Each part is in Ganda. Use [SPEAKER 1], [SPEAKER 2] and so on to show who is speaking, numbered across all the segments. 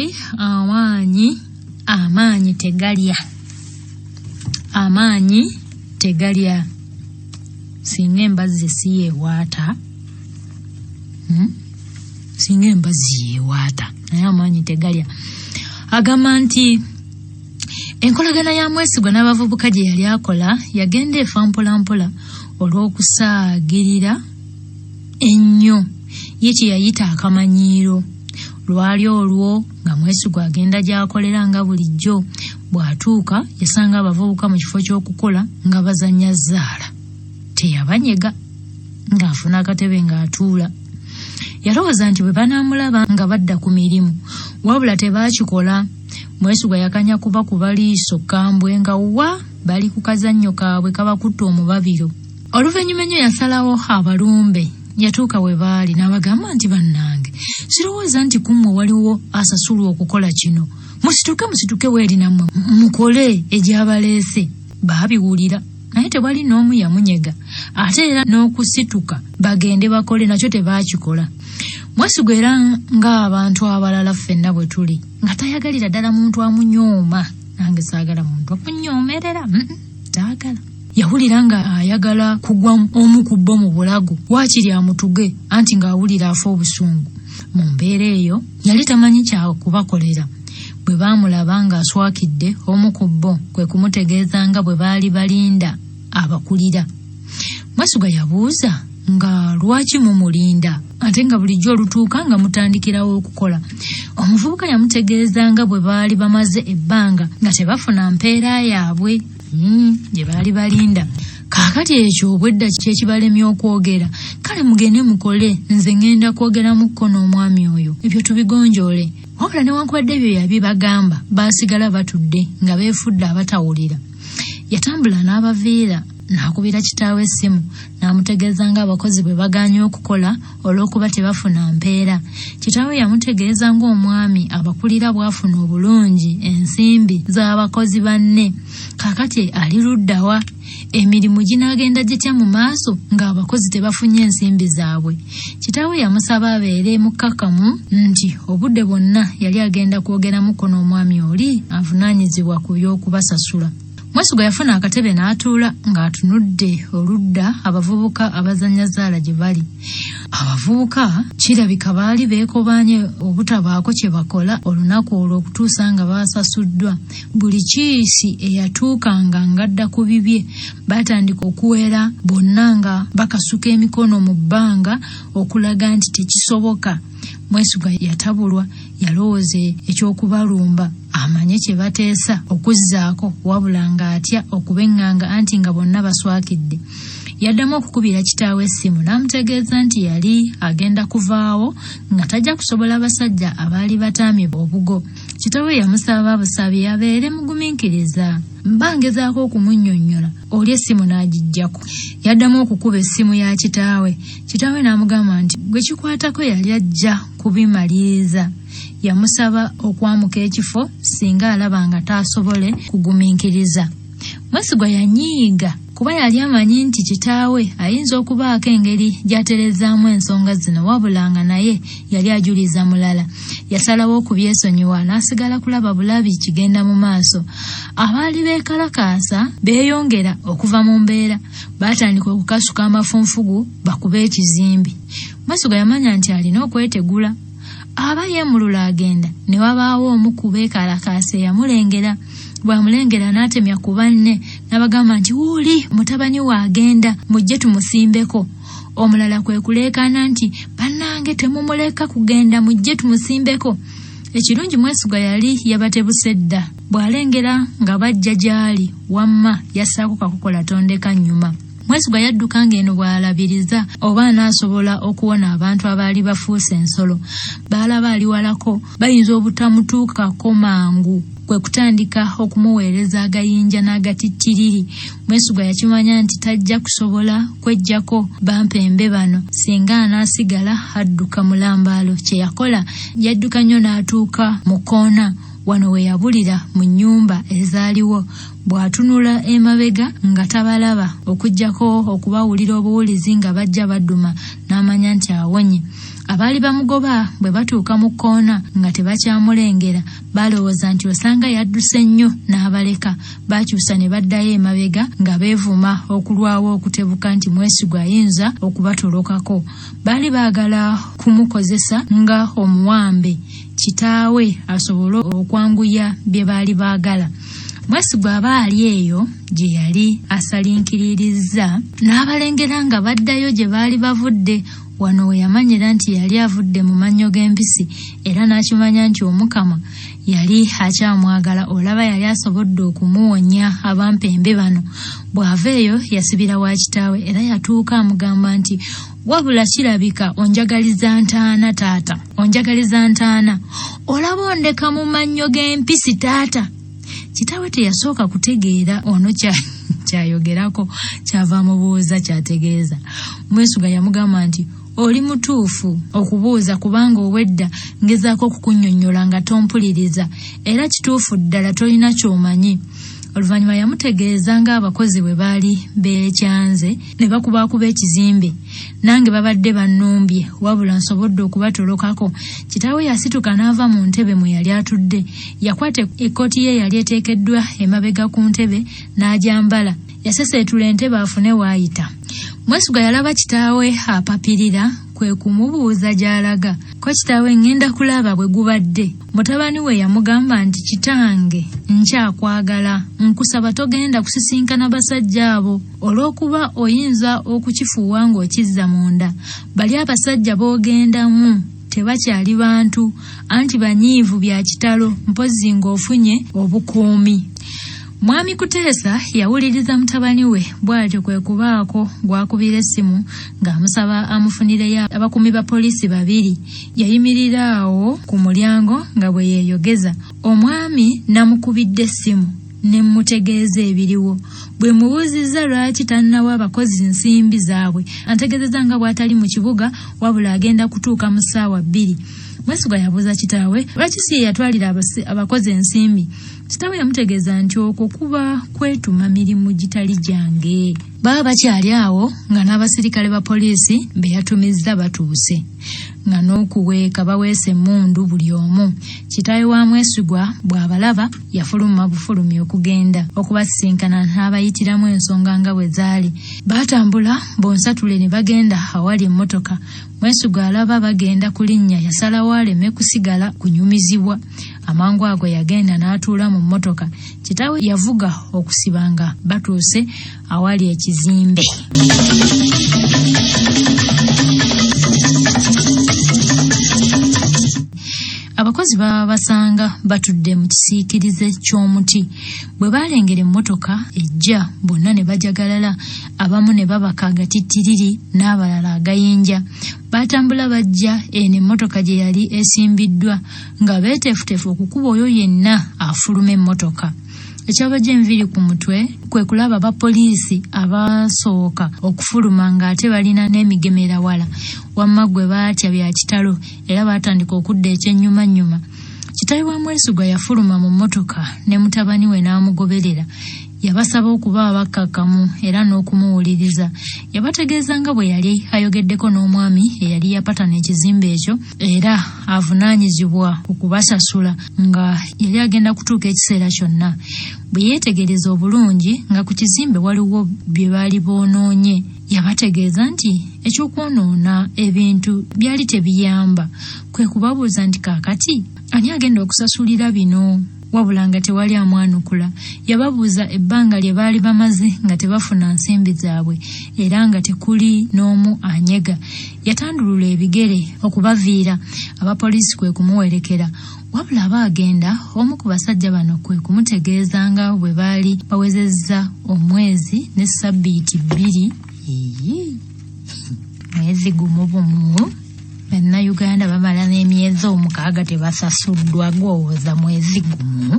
[SPEAKER 1] nti amaanyi tegalya, amaanyi tegalya. Singa embazzi si yeewaata, Singa embazzi yeewaata, naye amaanyi tegalya. Agamba nti enkolagana ya Mwesigwa n'abavubuka gye yali akola yagenda efa mpolampola olw'okusaagirira ennyo ye kye yayita akamanyiiro. Lwali olwo nga Mwesigwa agenda gy'akolera nga bulijjo. Bw'atuuka yasanga abavubuka mu kifo ky'okukola nga bazannya zzaala. Teyabanyega, ng'afuna akatebe ng'atuula. Yalowooza nti bwe banaamulaba nga badda ku mirimu, wabula tebaakikola. Mwesigwa yakanya kubakuba liiso kkambwe nga wa bali ku kazannyo kaabwe kabakutte omubabiro. Oluvannyuma ennyo yasalawo abalumbe. Yatuuka we baali n'abagamba nti, bannange, sirowooza nti ku mmwe waliwo asasulwa okukola kino. Musituke, musituke weeri nammwe mukole egyabaleese. Baabiwulira naye tewali n'omu yamunyega, ate era n'okusituka bagende bakole nakyo tebaakikola. Mwesigwa era ng'abantu abalala ffenna bwe tuli, nga tayagalira ddala muntu amunyooma. Nange saagala muntu akunyoomerera, taagala. Yawulira nga ayagala kugwa omu ku bo mu bulago, waakiri amutuge, anti ng'awulira afa obusungu. Mu mbeera eyo yali tamanyi kya kubakolera. Bwe baamulaba ng'aswakidde, omu ku bo kwe kumutegeeza nga bwe baali balinda abakulira. Mwesigwa yabuuza nga lwaki mumulinda ate nga bulijjo olutuuka nga mutandikirawo okukola. Omuvubuka yamutegeeza nga bwe baali bamaze ebbanga nga tebafuna mpeera yaabwe gye baali balinda. Kaakati ekyo obwedda kyekibalemye okwogera. Kale mugende mukole, nze ŋŋenda kwogeramuko n'omwami oyo, ebyo tubigonjoole. Wabula newankubadde ebyo yabibagamba, baasigala batudde nga beefudde abatawulira. Yatambula n'abaviira n'akubira kitaawe essimu n'amutegeeza ng'abakozi bwe bagaanye okukola olw'okuba tebafuna mpeera. Kitaawe yamutegeeza ng'omwami abakulira bw'afuna obulungi ensimbi z'abakozi banne. Kaakati ali ludda wa? Emirimu ginaagenda gitya mu maaso ng'abakozi tebafunye ensimbi zaabwe? Kitaawe yamusaba abeere mukkakkamu nti obudde bwonna yali agenda kwogeramuko n'omwami oli avunaanyizibwa ku by'okubasasula. Mwesigwa yafuna akatebe n'atuula ng'atunudde oludda abavubuka abazannya zzaala gye bali. Abavubuka kirabika baali beekobaanye obutabaako kye bakola olunaku olwo okutuusa nga baasasuddwa. Buli kiisi eyatuukanga ng'adda ku bibye baatandika okuwera bonna nga bakasuka emikono mu bbanga okulaga nti tekisoboka. Mwesigwa yatabulwa, yalowooza eky'okubalumba amanye kye bateesa okuzzaako, wabula ng'atya okubeŋŋanga anti nga bonna baswakidde. Yaddamu okukubira kitaawe essimu n'amutegeeza nti yali agenda kuvaawo nga tajja kusobola basajja abaali bataamye obugo. Kitaawe yamusaba busabi abeere mugumiikiriza. Mba ngezaako okumunnyonnyola, oli essimu n'agiggyako. Yaddamu okukuba essimu ya kitaawe. Kitaawe n'amugamba nti gwe kikwatako yali ajja kubimaliriza. Yamusaba okwamuka ekifo singa alaba nga taasobole kugumiikiriza. Mwesigwa yanyiiga kuba yali amanyi nti kitaawe ayinza okubaako engeri gy'atereezaamu ensonga zino, wabula nga naye yali ajuliza mulala. Yasalawo okubyesonyiwa n'asigala kulaba bulabi kigenda mu maaso. Abaali beekalakaasa beeyongera okuva mu mbeera, baatandika okukasuka amafunfugu bakube ekizimbe. Mwesigwa yamanya nti alina okwetegula. Aba yeemulula agenda ne wabaawo omu ku beekalakaasa eyamulengera. Bw'amulengera n'atemya ku banne n'abagamba nti wuuli mutabani we agenda, mujje tumusimbeko. Omulala kwe kuleekaana nti bannange temumuleka kugenda, mujje tumusimbeko. Ekirungi Mwesigwa yali yabatebuse dda. Bw'alengera nga bajja gy'ali wamma yassaako kakokola tondeka nnyuma. Mwesigwa yadduka ng'eno bw'alabiriza oba anaasobola okuwona abantu abaali bafuuse ensolo. Baalaba ali walako bayinza obutamutuukako mangu, kwe kutandika okumuweereza agayinja n'agatittiriri. Mwesigwa yakimanya nti tajja kusobola kweggyako bampembe bano singa anaasigala adduka mulambaalo. Kye yakola yadduka nnyo n'atuuka mu kkoona. Wano we yabulira mu nnyumba ezaaliwo. Bw'atunula emabega nga tabalaba okuggyako okubawulira obuwulizi nga bajja baduma n'amanya nti awonye. Abaali bamugoba bwe batuuka mu kkoona nga tebakyamulengera baalowooza nti osanga yadduse nnyo n'abaleka. Baakyusa ne baddayo emabega nga beevuma okulwawo okutebuka nti Mwesigwa ayinza okubatolokako. Baali baagala kumukozesa nga omuwambe kitaawe asobole okwanguya bye baali baagala. Mwesigwa aba ali eyo gye yali asalinkiririzza n'abalengera nga baddayo gye baali bavudde. Wano we yamanyira nti yali avudde mu mannyo g'empisi era n'akimanya nti Omukama yali akyamwagala, olaba yali asobodde okumuwonya abampembe bano. Bw'ava eyo yasibira wa kitaawe era yatuuka amugamba nti wabula kirabika onjagaliza ntaana taata, onjagaliza ntaana, olaba ondeka mu mannyo g'empisi taata. Kitaawe teyasooka kutegeera ono kyayogerako, kyava amubuuza kyategeeza. Mwesigwa yamugamba nti oli mutuufu okubuuza kubanga obwedda ngezaako okukunnyonnyola nga tompuliriza, era kituufu ddala tolina ky'omanyi. Oluvannyuma yamutegeeza ng'abakozi bwe baali beekyanze ne bakubaakuba ekizimbe. Nange babadde bannumbye wabula nsobodde okubatolokako. Kitaawe yasituka n'ava mu ntebe mwe yali atudde. Yakwata ekkooti ye eyali eteekeddwa emabega ku ntebe n'agyambala. Yaseseetula entebe afune w'ayita. Mwesigwa yalaba kitaawe apapirira kwe kumubuuza gy'alaga. Ko kitaawe ŋŋenda kulaba bwe gubadde. Mutabani we yamugamba nti kitange nkyakwagala, nkusaba togenda kusisinkana basajja abo olw'okuba oyinza okukifuuwa ng'okizza munda. Bali abasajja b'ogendamu tebakyali bantu anti banyiivu bya kitalo mpozzi ng'ofunye obukuumi. Mwami Kuteesa yawuliriza mutabani we bw'atyo kwe kubaako gw'akubira essimu ng'amusaba amufunireyo abakuumi ba poliisi babiri. Yayimirira awo ku mulyango nga bwe yeeyogeza. Omwami namukubidde essimu ne mmutegeeza ebiriwo. Bwe mmubuuzizza lwaki tannawa abakozi nsimbi zaabwe, antegeezezza nga bw'atali mu kibuga wabula agenda kutuuka mu ssaawa bbiri. Mwesigwa yabuuza kitaawe lwaki si ye yatwalira abakozi ensimbi. Kitaawe yamutegeeza nti okwo kuba kwetuma mirimu gitali gyange. Baba bakyali awo nga n'abasirikale ba poliisi be yatumizza batuuse nga n'okuweeka baweesa emmundu buli omu. Kitaawe wa Mwesigwa bw'abalaba yafuluma bufulumi okugenda okubasisinkana n'abayitiramu ensonga nga bwe zaali. Baatambula bonsatule ne bagenda awali emmotoka. Mwesigwa alaba bagenda kulinnya yasalawo aleme kusigala kunyumizibwa. Amangu ago yagenda n'atuula mu mmotoka. Kitaawe yavuga okusiba nga batuuse awali ekizimbe. Abakozi babasanga batudde mu kisiikirize ky'omuti. Bwe baalengera emmotoka ejja bonna ne bajagalala, abamu ne babaka agatittiriri n'abalala agayinja. Baatambula bajja eno emmotoka gye yali esimbiddwa nga beeteefuteefu okukuba oyo yenna afuluma emmotoka. Ekyabajja enviiri ku mutwe kwe kulaba abapoliisi abaasooka okufuluma ng'ate balina n'emigemera wala. Wamma ggwe baatya bya kitalo era baatandika okudda ekyennyumannyuma. Kitaawe wa Mwesigwa yafuluma mu mmotoka ne mutabani we n'amugoberera. Yabasaba okuba abakkakkamu era n'okumuwuliriza. Yabategeeza nga bwe yali ayogeddeko n'omwami eyali yapatana ekizimbe ekyo era avunaanyizibwa ku kubasasula nga yali agenda kutuuka ekiseera kyonna. Bwe yeetegereza obulungi nga ku kizimbe waliwo bye baali boonoonye, yabategeeza nti eky'okwonoona ebintu byali tebiyamba, kwe kubabuuza nti kaakati ani agenda okusasulira bino? Wabula nga tewali amwanukula. Yababuuza ebbanga lye baali bamaze nga tebafuna nsimbi zaabwe era nga tekuli n'omu anyega. Yatandulula ebigere okubaviira, abapoliisi kwe kumuwerekera. Wabula aba agenda, omu ku basajja bano kwe kumutegeeza nga bwe baali bawezezza omwezi ne ssabbiiti bbiri. Mwezi gumu bumu. Bannayuganda bamala n'emyezi omukaaga tebasasuddwa, gw'owooza mwezi gumu?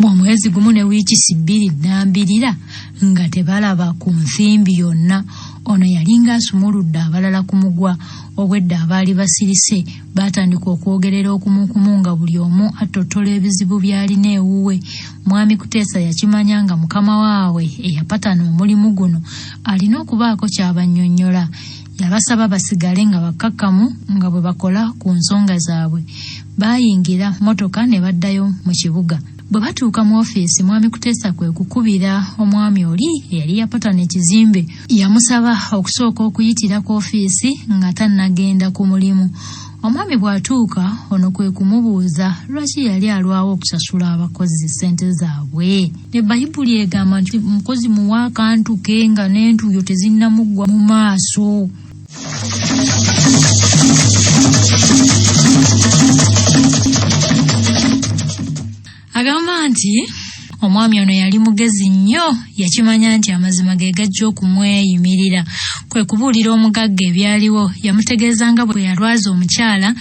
[SPEAKER 1] Bw'omwezi gumu ne wiikisi bbiri nnambirira nga tebalaba ku nsimbi yonna. Ono yalinga asumuludde abalala ku mugwa. Obwedda abaali basirise baatandika okwogerera okumukumu nga buli omu attottola ebizibu by'alina ewuwe. Mwami Kuteesa yakimanya nga mukama waabwe eyapatana omulimu guno alina okubaako ky'abannyonnyola. Yabasaba basigale nga bakkakkamu nga bwe bakola ku nsonga zaabwe. Baayingira mmotoka ne baddayo mu kibuga. Bwe batuuka mu ofiisi, Mwami Kuteesa kwe kukubira omwami oli eyali yapatana ekizimbe. Yamusaba okusooka okuyitira ku ofiisi nga tannagenda ku mulimu. Omwami bw'atuuka, ono kwe kumubuuza lwaki yali alwawo okusasula abakozi ssente zaabwe. Ne Bayibuli egamba nti omukozi muwe akantu ke nga n'entuuyo tezinnamuggwa mu maaso. Agamba nti omwami ono yali mugezi nnyo, yakimanya nti amazima ge gajja okumweyimirira. Kwe kubuulira omugagga ebyaliwo, yamutegeeza nga bwe yalwaza omukyala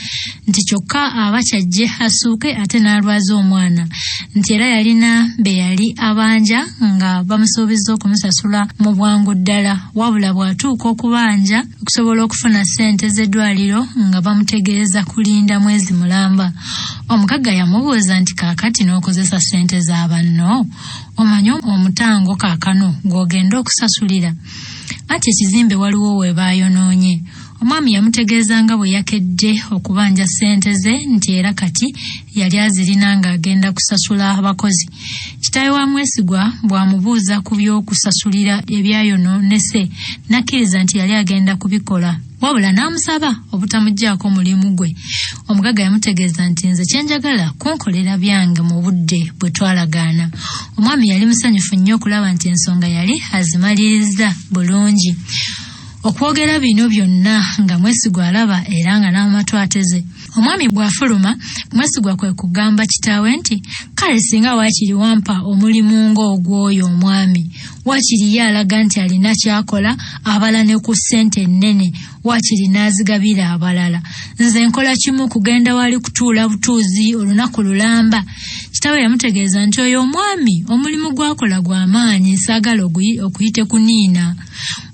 [SPEAKER 1] nti kyokka aba kyajje asuuke ate n'alwaza omwana, nti era yalina be yali abanja nga bamusuubizza okumusasula mu bwangu ddala, wabula bw'atuuka okubanja okusobola okufuna ssente z'eddwaliro nga bamutegeeza kulinda mwezi mulamba. Omugagga yamubuuza nti kaakati n'okozesa ssente za banno, omanyi omutango kaakano gw'ogenda okusasulira? Anti ekizimbe waliwo we baayonoonye. Omwami yamutegeeza nga bwe yakedde okubanja ssente ze nti era kati yali azirina ng'agenda kusasula abakozi. Kitaawe wa Mwesigwa bw'amubuuza ku by'okusasulira ebyayonoonese n'akkiriza nti yali agenda kubikola wabula n'amusaba obutamuggyaako mulimu gwe. Omugagga yamutegeeza nti nze kye njagala kunkolera byange mu budde bwe twalagaana. Omwami yali musanyufu nnyo okulaba nti ensonga yali azimalirizza bulungi. Okwogera bino byonna nga Mwesigwa alaba era nga n'amatu ateze. Omwami bw'afuluma, Mwesigwa kwe kugamba kitaawe nti, kale singa waakiri wampa omulimu ng'ogw'oyo omwami. Waakiri ye alaga nti alina ky'akola, abala ne ku ssente ennene, waakiri n'azigabira abalala. Nze nkola kimu kugenda wali kutuula butuuzi olunaku lulamba. Kitaawe yamutegeeza nti oyo omwami omulimu gw'akola gwa maanyi, saagala okuyite kuniina.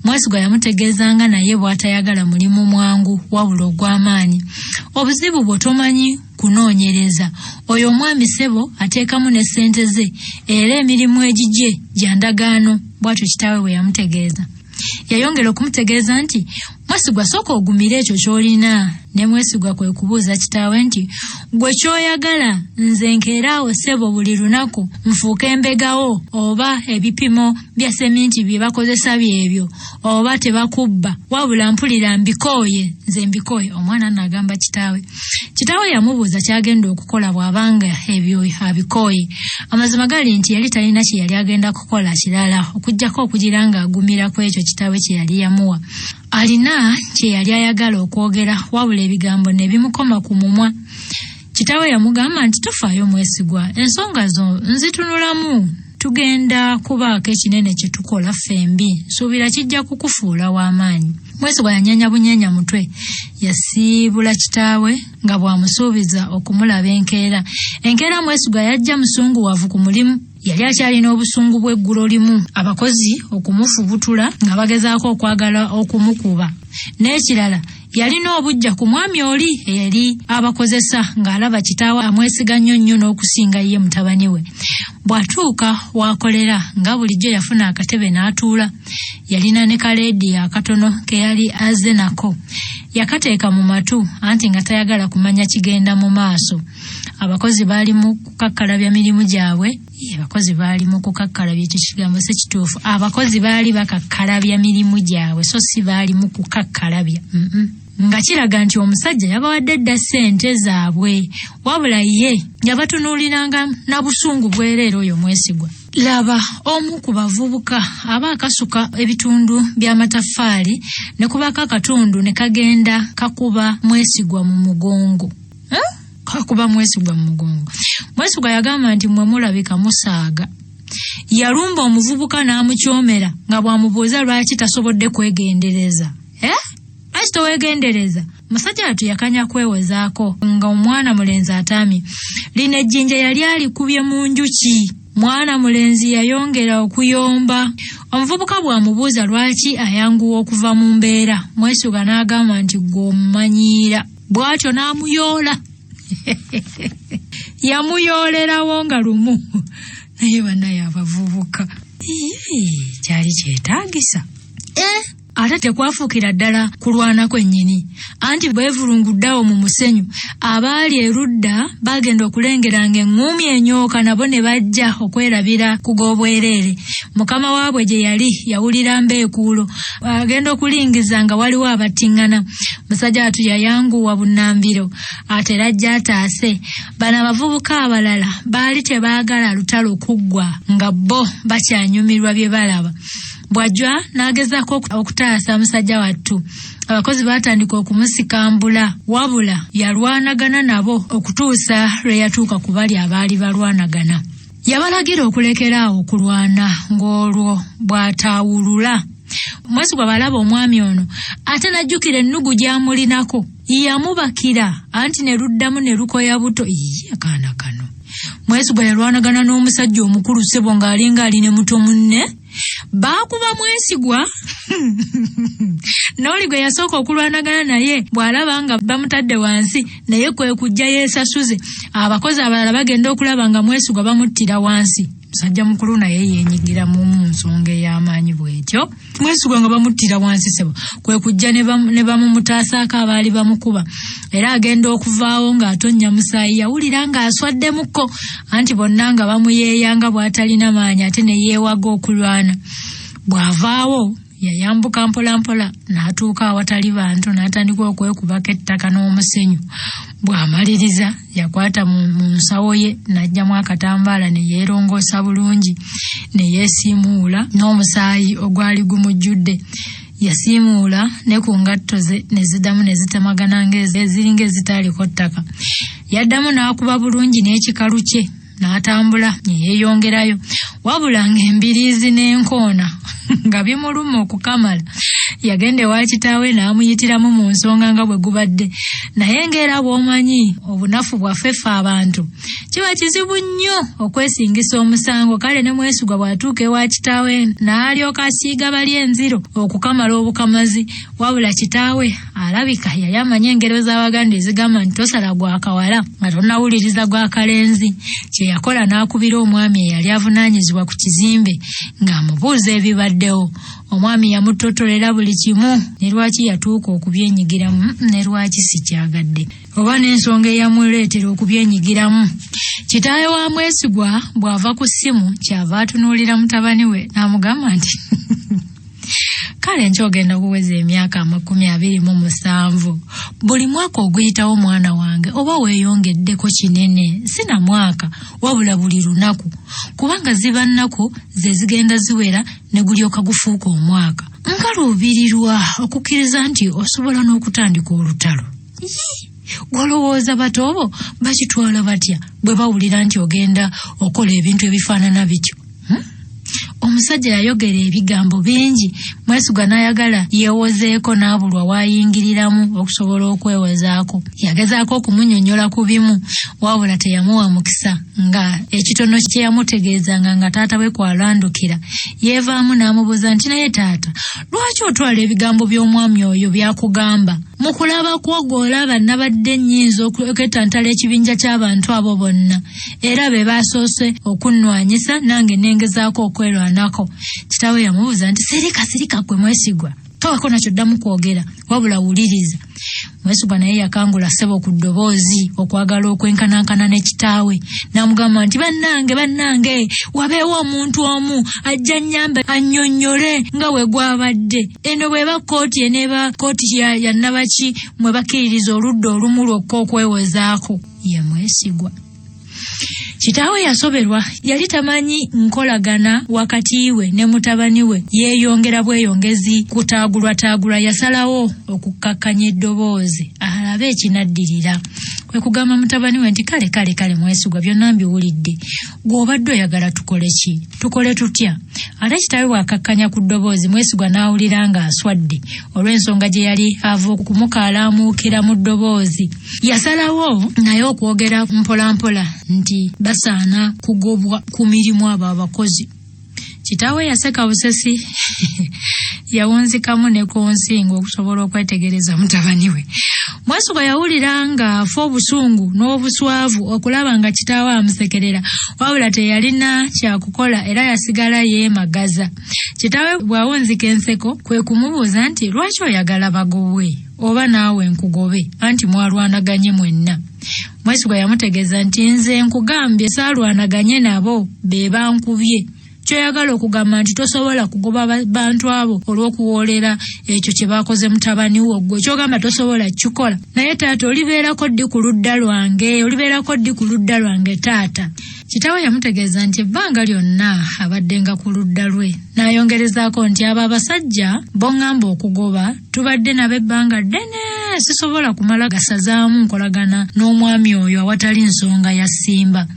[SPEAKER 1] Mwesigwa yamutegeeza nga naye bw'atayagala mulimu mwangu wabula ogw'amaanyi. Obuzibu bwo tomanyi kunoonyereza. Oyo omwami ssebo ateekamu ne ssente ze era emirimu egigye gya ndagaano, bw'atyo kitaawe bwe yamutegeeza. Yayongera okumutegeeza nti Mwesigwa sooka ogumire ekyo ky'olina. Ne Mwesigwa kwe kubuuza kitaawe nti gwe ky'oyagala nze nkeere awo ssebo buli lunaku nfuuke embegawo oba ebipimo bya seminti bye bakozesa byebyo oba tebakubba, wabula mpulira mbikooye, nze mbikooye. Omwana n'agamba kitaawe. Kitaawe yamubuuza ky'agenda okukola bw'abanga ebyo abikooye. Amazima gali nti yali talina kye yali agenda kukola kirala okuggyako okugira ng'agumira ku ekyo kitaawe kye yali yamuwa. Alina kye yali ayagala okwogera wabula ebigambo ne bimukoma ku mumwa. Kitaawe yamugamba nti tofaayo Mwesigwa, ensonga zo nzitunulamu. Tugenda kubaako ekinene kye tukola ffembi, nsuubira kijja kukufuula w'amaanyi. Mwesigwa yanyeenya bunyeenya mutwe, yasiibula kitaawe nga bw'amusuubiza okumulaba enkeera. Enkeera Mwesigwa yajja musunguwavu ku mulimu. Yali akyalina obusungu bw'eggulo limu, abakozi okumufubutula nga bagezaako okwagala okumukuba. N'ekirala, yalina obuggya ku mwami oli eyali abakozesa ng'alaba kitaawe amwesiga nnyo nnyo n'okusinga ye mutabani we. Bw'atuuka w'akolera nga bulijjo yafuna akatebe n'atuula. Yalina ne kaleediyo akatono ke yali azze nako. Yakateeka mu matu anti nga tayagala kumanya kigenda mu maaso. Abakozi baali mu kukakkalabya mirimu gyabwe. Abakozi baali mu kukakkalabya, ekyo kigambo si kituufu. Abakozi baali bakakkalabya mirimu gyabwe so si baali mu kukakkalabya. Nga kiraga nti omusajja yabawadde dda ssente zaabwe, wabula ye yabatunuuliranga na busungu bwereere oyo Mwesigwa. Laba omu ku bavubuka aba akasuka ebitundu by'amataffaali ne kubaako akatundu ne kagenda kakuba Mwesigwa mu mugongo. Kakuba Mwesigwa mu mugongo. Mwesigwa yagamba nti mmwe mulabika musaaga. Yalumba omuvubuka n'amukyomera nga bw'amubuuza lwaki tasobodde kwegendereza. Lwaki toweegendereza? Musajja wattu yakanya kwewozaako nga omwana mulenzi ataamye. Lino ejjinja yali alikubye mu njuki. Mwana mulenzi yayongera okuyomba. Omuvubuka bw'amubuuza lwaki ayanguwa okuva mu mbeera, Mwesigwa n'agamba nti ggwe omumanyiira. Bw'atyo n'amuyoola. Yamuyoolerawo nga lumu. Naye bannaye abavubuka. Kyali kyetaagisa. Ate tekwafuukira ddala kulwana kwennyini, anti beevulungudde awo mu musenyu. Abaali erudda baagenda okulengera ng'eŋŋuumi enyooka nabo ne bajja okwerabira ku g'obwereere. Mukama waabwe gye yali yawulira mbeekuulo, agenda okulingiza nga waliwo abattiŋŋana. Musajja wattu yayanguwa bunnambiro atera ajja ataase. Bano abavubuka abalala baali tebaagala lutalo kuggwa nga bo bakyanyumirwa bye balaba. Bw'ajja n'agezaako okutaasa musajja wattu, abakozi baatandika okumusikambula, wabula yalwanagana nabo okutuusa lwe yatuuka ku bali abaali balwanagana. Yabalagira okulekera awo okulwana ng'olwo bw'ataawulula. Mwesigwa bw'alaba omwami ono ate n'ajjukira ennugu gy'amulinako, yamubakira anti ne luddamu ne lukoya buto. Iye akaana kano. Mwesigwa yalwanagana n'omusajja omukulu ssebo ng'alinga ali ne muto munne. Baakuba Mwesigwa n'oli gwe yasooka okulwanagana naye bw'alaba nga bamutadde wansi naye kwe kujja yeesasuze. Abakozi abalala bagenda okulaba nga Mwesigwa bamuttira wansi. Musajja mukulu naye yeenyigira mu nsonga ey'amaanyi bw'etyo. Mwesigwa nga bamuttira wansi ssebo kwe kujja ne bamumutaasaako abaali bamukuba. Era agenda okuvaawo ng'atonnya musaayi yawulira ng'aswaddemukko anti bonna nga bamuyeeya nga bw'atalina maanyi ate ne yeewaga okulwana. Bw'avaawo yayambuka mpolampola n'atuuka awatali bantu n'atandika okwekubako ettaka n'omusenyu. Bw'amaliriza yakwata mu nsawo ye n'aggyamu akatambaala ne yeerongoosa bulungi ne yeesiimuula n'omusaayi ogwali gumujjudde. Yasiimuula ne ku ngatto ze ne ziddamu ne zitemagana ng'eziringa ezitaaliko ttaka. Yaddamu n'akuba bulungi n'ekikalu kye n'atambula ne yeeyongerayo, wabula ng'embiriizi n'enkoona nga bimuluma okukamala. Yagenda ewa kitaawe n'amuyitiramu mu nsonga nga bwe gubadde. Naye ng'era bw'omanyi obunafu bwaffe ffe abantu, kiba kizibu nnyo okwesingisa omusango. Kale ne Mwesigwa bw'atuuka ewa kitaawe n'alyoka asiiga bali enziro okukamala obukamazi. Wabula kitaawe alabika yali amanyi engero z'Abaganda ezigamba nti tosala gwa kawala nga tonnawuliriza gwa kalenzi. Kye yakola n'akubira omwami eyali avunaanyizibwa ku kizimbe ng'amubuuza ebibaddewo. Omwami yamuttotolera buli kimu ne lwaki yatuuka okubyenyigiramu ne lwaki sikyagadde oba n'ensonga eyamuleetera okubyenyigiramu. Kitaawe wa Mwesigwa bw'ava ku ssimu kyava atunuulira mutabani we n'amugamba nti kale nkyogenda okuweza emyaka 27 buli mwaka oguyitawo mwana wange oba weeyongeddeko kinene, si na mwaka wabula buli lunaku, kubanga ziba nnaku ze zigenda ziwera ne gulyoka gufuuka omwaka. Nkaluubirirwa okukkiriza nti osobola n'okutandika olutalo. Gw'olowooza batoobo bakitwala batya bwe bawulira nti ogenda okola ebintu ebifaanana bityo? Omusajja yayogera ebigambo bingi, Mwesigwa n'ayagala yeewozeeko n'abulwa w'ayingiriramu okusobola okwewozaako. Yagezaako okumunnyonnyola ku bimu, wabula teyamuwa mukisa nga ekitono kye yamutegeezanga nga taata we kw'alandukira. Yeevaamu n'amubuuza nti naye taata, lwaki otwala ebigambo by'omwami oyo by'akugamba? Mu kulaba kwo gw'olaba nabadde nnyinza okwetantala ekibinja ky'abantu abo bonna, era be baasoose okunnwanyisa nange ne ngezaako okwerwanako. Kitaawe yamubuuza nti sirika sirika ggwe Mwesigwa, tobaako nakyo ddamu kwogera wabula wuliriza. Mwesigwa naye yakangula ssebo ku ddoboozi okwagala okwenkanankana ne kitaawe n'amugamba nti bannange bannange wabeewo omuntu omu ajja nnyambe annyonnyole nga bwe gwabadde. Eno bw'eba kkooti eneeba kkooti ya nnabaki mwe bakkiririza oludda olumu lwokka okwewozaako. Ye Mwesigwa. Kitaawe yasoberwa, yali tamanyi nkolagana wakati we ne mutabani we yeeyongera bweyongezi kutaagulwataagulwa. Yasalawo okukkakkanya eddoboozi alabe ekinaddirira. Kwe kugamba mutabani we nti kale kale kale Mwesigwa, byonna mbiwulidde, gw'obadde oyagala tukole ki? Tukole tutya? Ate kitaawe bw'akakkanya ku ddoboozi, Mwesigwa n'awulira ng'aswadde olw'ensonga gye yali ava okumukaalaamuukira mu ddoboozi. Yasalawo naye okwogera mpolampola nti Basaana kugobwa ku mirimu abo abakozi. Kitaawe yaseka busesi, yawunzikamu ne ku nsingo okusobola okwetegereza mutabani we. Mwesigwa yawulira ng'afa obusungu n'obuswavu okulaba nga kitaawe amusekerera, wabula teyalina kyakukola era yasigala yeemagaza. Kitaawe bw'awunzika enseko kwe kumubuuza nti, lwaki oyagala bagobwe oba naawe nkugobe, anti mwalwanaganye mwenna. Mwesigwa yamutegeeza nti, nze nkugambye saalwanaganye nabo, be bankubye. Kyoyagala okugamba nti tosobola kugoba bantu abo olw'okuwoolera ekyo kye baakoze mutabani wo, ggwe kyogamba tosobola kukikola. Naye taata olibeerako ddi ku ludda lwange, olibeerako ddi ku ludda lwange taata? Kitaawe yamutegeeza nti ebbanga lyonna abaddenga ku ludda lwe. N'ayongerezaako nti abo abasajja b'oŋŋamba okugoba tubadde nabo ebbanga ddene, sisobola kumala gasazaamu nkolagana n'omwami oyo awatali nsonga ya ssimba.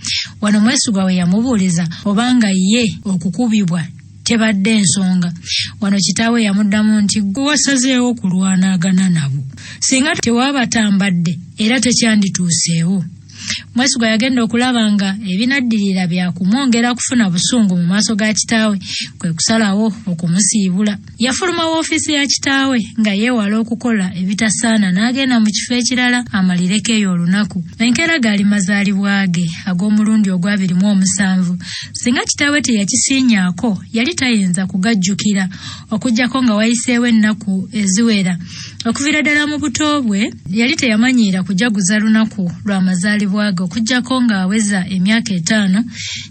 [SPEAKER 1] Wano Mwesigwa we yamubuuliza obanga ye okukubibwa tebadde ensonga. Wano kitaawe yamuddamu nti gwe wasazeewo kulwanagana nabo, singa tewabatambadde era tekyandituuseewo. Mwesigwa yagenda okulaba nga ebinaddirira bya kumwongera kufuna busungu mu maaso ga kitaawe, kwe kusalawo okumusiibula. Yafuluma woofiisi ya kitaawe nga yeewala okukola ebitasaana n'agenda mu kifo ekirala amalireko eyo olunaku. Enkeera gaali mazaalibwa ge ag'omulundi ogw'abiri mu omusanvu. Singa kitaawe teyakisiinyaako yali tayinza kugajjukira okuggyako nga wayiseewo ennaku eziwera. Okuviira ddala mu buto bwe yali teyamanyiira kujaguza lunaku lwa mazaalibwa ge okuggyako ng'aweza emyaka 5.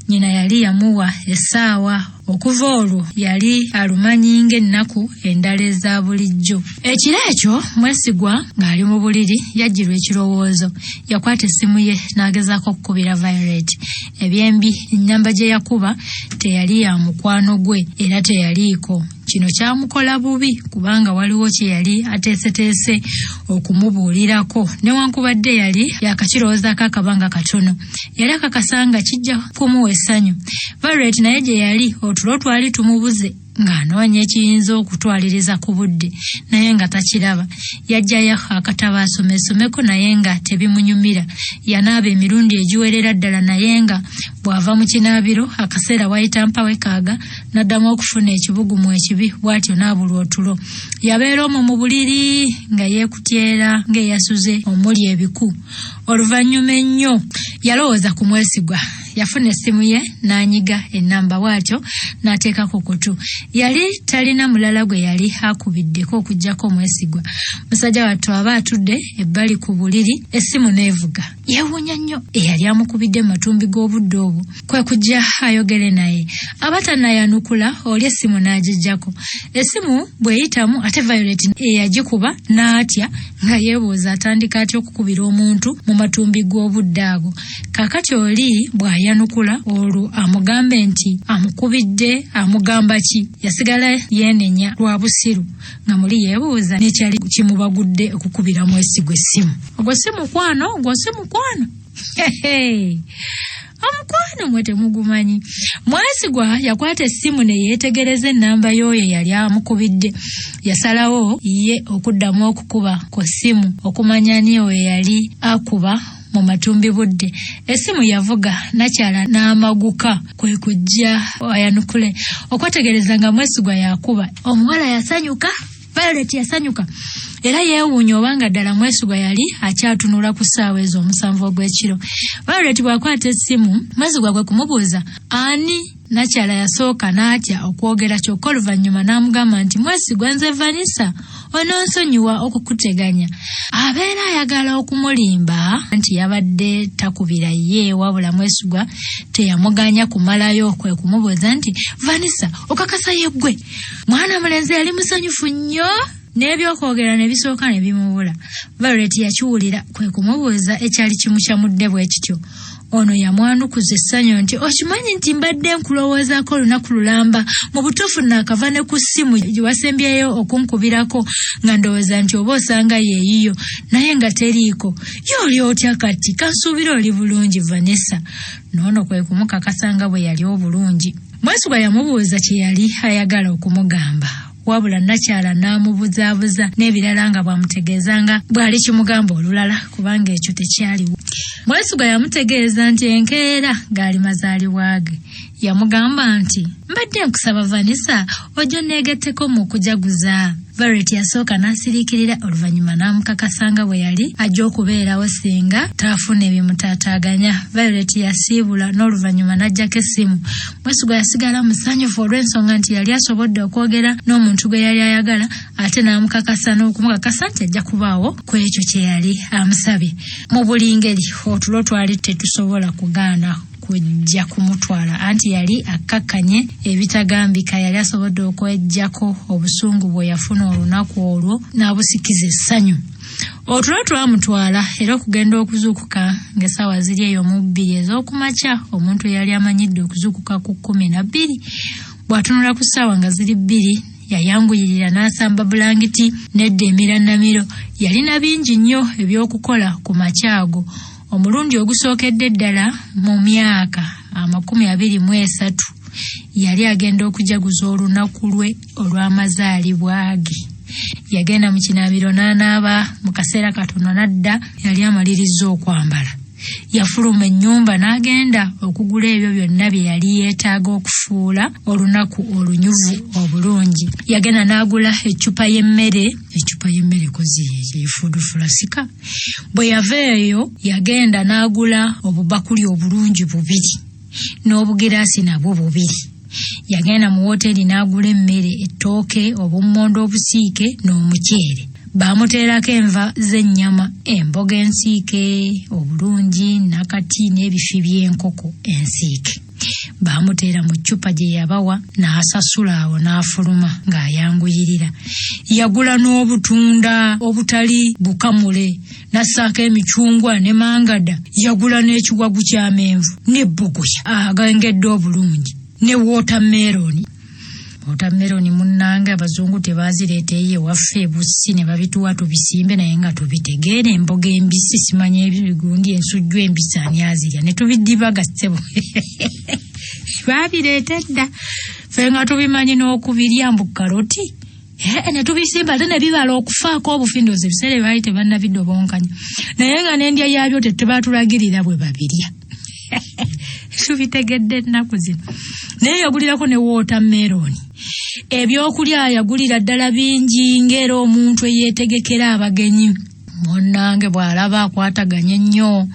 [SPEAKER 1] Nnyina yali yamuwa essaawa, okuva olwo yali alumanyi ng'ennaku endala eza bulijjo. Ekiro ekyo Mwesigwa ng'ali mu buliri yajjirwa ekirowoozo. Yakwata essimu ye n'agezaako okukubira Violet. Ebyembi ennamba gye yakuba teyali ya mukwano gwe era teyaliiko. Kino kyamukola bubi kubanga waliwo kye yali ateeseteese okumubuulirako, newankubadde yali yakakirowoozaako akabanga katono. Yali akakasa nga kijja kumuwa essanyu. Violet naye gye yali otulo twali tumubuze ng'anoonya ekiyinza okutwaliriza ku budde naye nga takiraba. Yajjayo akatabo asomesomeko naye nga tebimunyumira. Yanaaba emirundi egiwerera ddala naye nga bw'ava mu kinaabiro akaseera wayita mpawekaaga n'addamu okufuna ekibugumu ekibi, bw'atyo n'abulwa otulo. Yabeera omwo mu buliri nga yeekutyera ng'eyasuze omuli ebiku. Oluvannyuma ennyo yalowooza ku Mwesigwa. Yafuna essimu ye n'anyiga ennamba bw'atyo n'ateeka ku kutu. Yali talina mulala gwe yali akubiddeko okuggyako Mwesigwa. Musajja wattu aba atudde ebbali ku buliri, essimu n'evuga. Yeewuunya nnyo eyali amukubidde mu matumbi g'obudde obwo, kwe kujja ayogere naye. Aba tannayanukula oli essimu n'agiggyako. Essimu bw'eyitamu ate Violet eyagikuba n'atya nga yeebuuza atandika atya okukubira omuntu mu matumbi g'obudde ago. Kaakati oli bw'ayanukula olwo amugambe nti amukubidde amugamba ki? Yasigala yeenenya lwa busiru nga muli yeebuuza n'ekyali kimubagudde okukubira Mwesigwa essimu. Ogwo si mukwano, ogwo si mukwano. Omukwano mwe temugumanyi. Mwesigwa yakwata essimu ne yeetegereza ennamba y'oyo eyali amukubidde. Yasalawo ye okuddamu okukuba ku ssimu okumanya ani oyo yali akuba mu matumbi budde. Essimu yavuga nakyala n'amaguka kwe kujja ayanukule okwetegereza nga Mwesigwa yakuba. Omuwala yasanyuka, Violet yasanyuka era yeewuunya obanga ddala Mwesigwa yali akyatunula ku ssaawa ezo 7 ogw'ekiro. Violet bw'akwata essimu, Mwesigwa kwe kumubuuza ani. Nakyala yasooka n'atya okwogera kyokka oluvannyuma n'amugamba nti Mwesigwa nze Vanessa, ononsonyiwa okukuteganya. Abeera ayagala okumulimba nti yabadde takubira ye, wabula Mwesigwa teyamuganya kumalayo kwe kumubuuza nti Vanessa okakasa ye ggwe? Mwana mulenzi yali musanyufu nnyo n'ebyokwogera ne bisooka ne bimubula. Violet yakiwulira kwe kumubuuza ekyali kimukyamudde bwe kityo. Ono yamwanukuza essanyu nti okimanyi nti mbadde nkulowoozaako olunaku lulamba, mu butuufu naakava ne ku ssimu gye wasembyeyo okunkubirako nga ndowooza nti oba osanga yeeyiyo naye nga teriiko. Ye oli otya kati? Kansuubira oli bulungi Vanessa. N'ono kwe kumukakasa nga bwe yali obulungi. Mwesigwa yamubuuza kye yali ayagala okumugamba. Wabula nakyala n'amubuzaabuza n'ebirala nga bw'amutegeeza nga bw'ali kimugamba olulala kubanga ekyo tekyaliwo. Mwesigwa yamutegeeza nti enkeera gaali mazaalibwa ge. Yamugamba nti, Mbadde nkusaba Vanessa ojje onneegatteko mu kujaguza. Violet yasooka n'asiriikirira oluvannyuma n'amukakasa nga bwe yali ajja okubeerawo singa taafune bimutaataaganya. Violet yasiibula n'oluvannyuma n'aggyako essimu. Mwesigwa yasigala musanyufu olw'ensonga nti yali asobodde okwogera n'omuntu gwe yali ayagala ate n'amukakasa n'okumukakasa nti ajja kubaawo ku ekyo kye yali amusabye. Mu buli ngeri otulo twali tetusobola kugaana kujja kumutwala anti yali akkakkanye ebitagambika. Yali asobodde okweggyako obusungu bwe yafuna olunaku olwo n'abusikiza essanyu. Otulo twamutwala era okugenda okuzuukuka ng'essaawa ziri eyo mu bbiri ez'okumakya, omuntu eyali amanyidde okuzuukuka ku 12 bw'atunula ku ssaawa nga ziri 2 yayanguyirira n'asamba bulangiti n'edda emirannamiro. Yalina bingi nnyo eby'okukola ku makya ago. Omulundi ogusookedde ddala mu myaka 23 yali agenda okujaguza olunaku lwe olw'amazaalibwa ge. Yagenda mu kinaabiro n'anaaba mu kaseera katono n'adda yali amalirizza okwambala. Yafuluma ennyumba n'agenda okugula ebyo byonna bye yali yeetaaga okufuula olunaku olunyuvu obulungi. Yagenda n'agula eccupa y'emmere, eccupa y'emmere kozi efuudufulasika. Bwe yava eyo yagenda n'agula obubakuli obulungi bubiri n'obugiraasi nabwo bubiri. Yagenda mu wooteeri n'agula emmere, ettooke, obummonde obusiike n'omuceere. Baamuteerako enva z'ennyama, emboga ensiike obulungi, nakati n'ebifi by'enkoko ensiike. Baamuteera mu ccupa gye yabawa n'asasula awo n'afuluma ng'ayanguyirira. Yagula n'obutunda obutali bukamule n'assaako emicungwa ne mangada. Yagula n'ekiwagu ky'amenvu n'ebbogoya agengedde obulungi ne wootammeroni. Wootammeroni munnange abazungu tebaazireeta eyo ewaffe ebussi ne babituwa tubisimbe naye nga tubitegeera. Emboga embisi simanya ebigundi ensujju embisi ani azirya ne tubidibaga ssebo. Baabireeta edda ffe nga tubimanyi n'okubirya mbu kaloti. Ne tubisimba ate ne bibala okufaako obufi ndowooza ebiseera baali tebannabidobonkanya naye nga n'endya yaabyo tebatulagirira bwe babirya. Tubitegedde ennaku zino. Naye yagulirako ne wootammeroni. Ebyokulya yagulira ddala bingi ng'era omuntu eyeetegekera abagenyi. Munnange bw'alaba akwataganye nnyo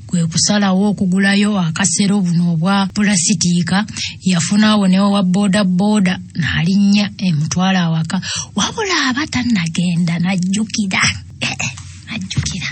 [SPEAKER 1] kwe kusalawo okugulayo akasero buno obwa pulasitiika. Yafunawo ne owa boodabooda n'alinnya emutwala awaka. Wabula aba tannagenda n'ajjukira. N'ajjukira.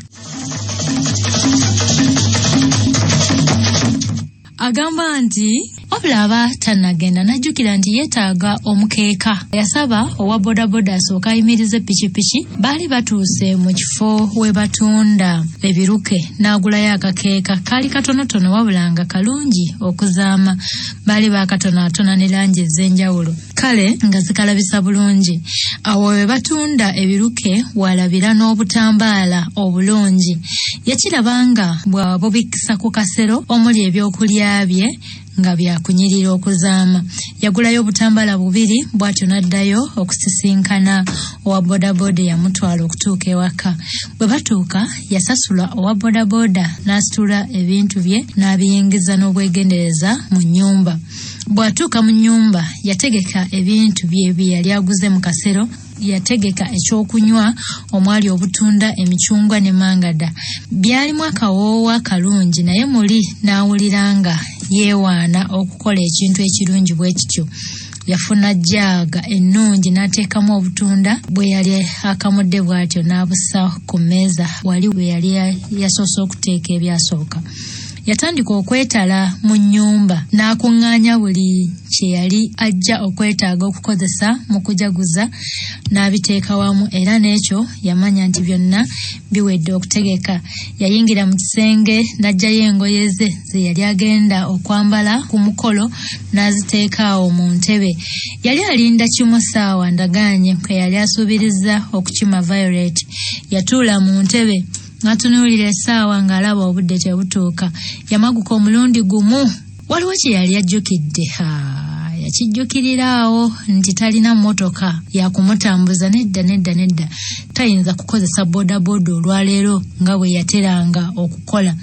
[SPEAKER 1] Agamba nti wabula aba tannagenda n'ajjukira nti yeetaaga omukeeka. Yasaba owa bodaboda asooke ayimirize pikipiki. Baali batuuse mu kifo we batunda ebiruke n'agulayo akakeeka. Kaali katonotono wabula nga kalungi okuzaama. Baali baakatonaatona ne langi ez'enjawulo kale nga zikalabisa bulungi. Awo we batunda ebiruke w'alabira n'obutambaala obulungi. Yakiraba nga bw'abubikisa ku kasero omuli ebyokulya bye nga byakunyirira okuzaama. Yagulayo obutambaala bubiri bw'atyo n'addayo okusisinkana owa bodaboda eyamutwala okutuuka ewaka. Bwe batuuka yasasula owa bodaboda n'asitula ebintu bye n'abiyingiza n'obwegendereza mu nnyumba. Bw'atuuka mu nnyumba yategeka ebintu bye bye yali aguze mu kasero. Yategeka ekyokunywa omwali obutunda, emicungwa ne mangada. Byalimu akawoowo akalungi naye muli n'awulira nga yeewaana okukola ekintu ekirungi bwe kityo. Yafuna jaaga ennungi n'ateekamu obutunda bwe yali akamudde bw'atyo n'abussa ku mmeeza wali we yali yasoose okuteeka ebyasooka. Yatandika okwetala mu nnyumba n'akuŋŋaanya buli kye yali ajja okwetaaga okukozesa mu kujaguza n'abiteeka wamu era n'ekyo yamanya nti byonna biwedde okutegeka. Yayingira mu kisenge n'aggyayo engoye ze ze yali agenda okwambala ku mukolo n'aziteeka awo mu ntebe. Yali alinda kimu ssaawa ndagaanye kwe yali asuubirizza okukima Violet. Yatuula mu ntebe n'atunuulira essaawa ng'alaba obudde tebutuuka. Yamaguka omulundi gumu. Waliwo kye yali ajjukidde. Yakijjukirira awo nti talina mmotoka ya kumutambuza. Nedda, nedda, nedda, tayinza kukozesa bodaboda olwaleero nga bwe yateranga okukola.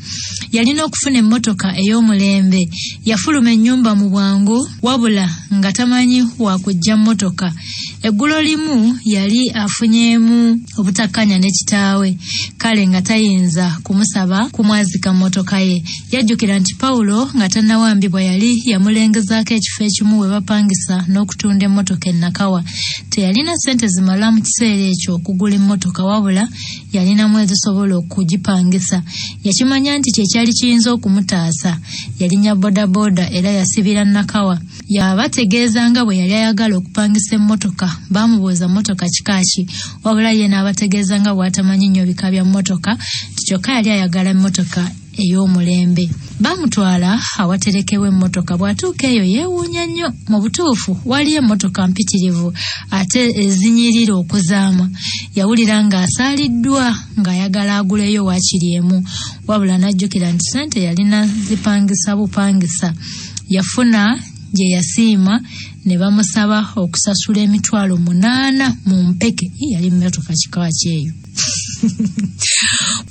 [SPEAKER 1] Yalina okufuna emmotoka ey'omulembe. Yafuluma ennyumba mu bwangu wabula nga tamanyi wakujja mmotoka. Eggulo limu yali afunyeemu obutakkanya ne kitaawe, kale nga tayinza kumusaba kumwazika mmotoka ye. Yajjukira nti Pawulo nga tannawambibwa yali yamulengezaako ekifo ekimu we bapangisa n'okutunda emmotoka e Nakawa. Teyalina ssente zimala mu kiseera ekyo okugula emmotoka, wabula yalinamu ezisobola okugipangisa. Yakimanya nti kye kyali kiyinza okumutaasa. Yalinnya bodaboda era yasibira Nakawa. Yabategeeza nga bwe yali ayagala okupangisa emmotoka. Baamubuuza mmotoka kika ki, wabula ye n'abategeeza nga bw'atamanyi nnyo bika bya mmotoka, nti kyokka yali ayagala emmotoka ey'omulembe. Baamutwala awaterekebwa emmotoka. Bw'atuuka eyo yeewuunya nnyo. Mu butuufu waliyo emmotoka mpitirivu ate ezinyirira okuzaama. Yawulira ng'asaaliddwa ng'ayagala aguleyo waakiri emu, wabula n'ajjukira nti ssente yalina zipangisa bupangisa. Yafuna gye yasiima ne bamusaba okusasula 800,000 mu mpeke. Yali mmotoka kika ki eyo?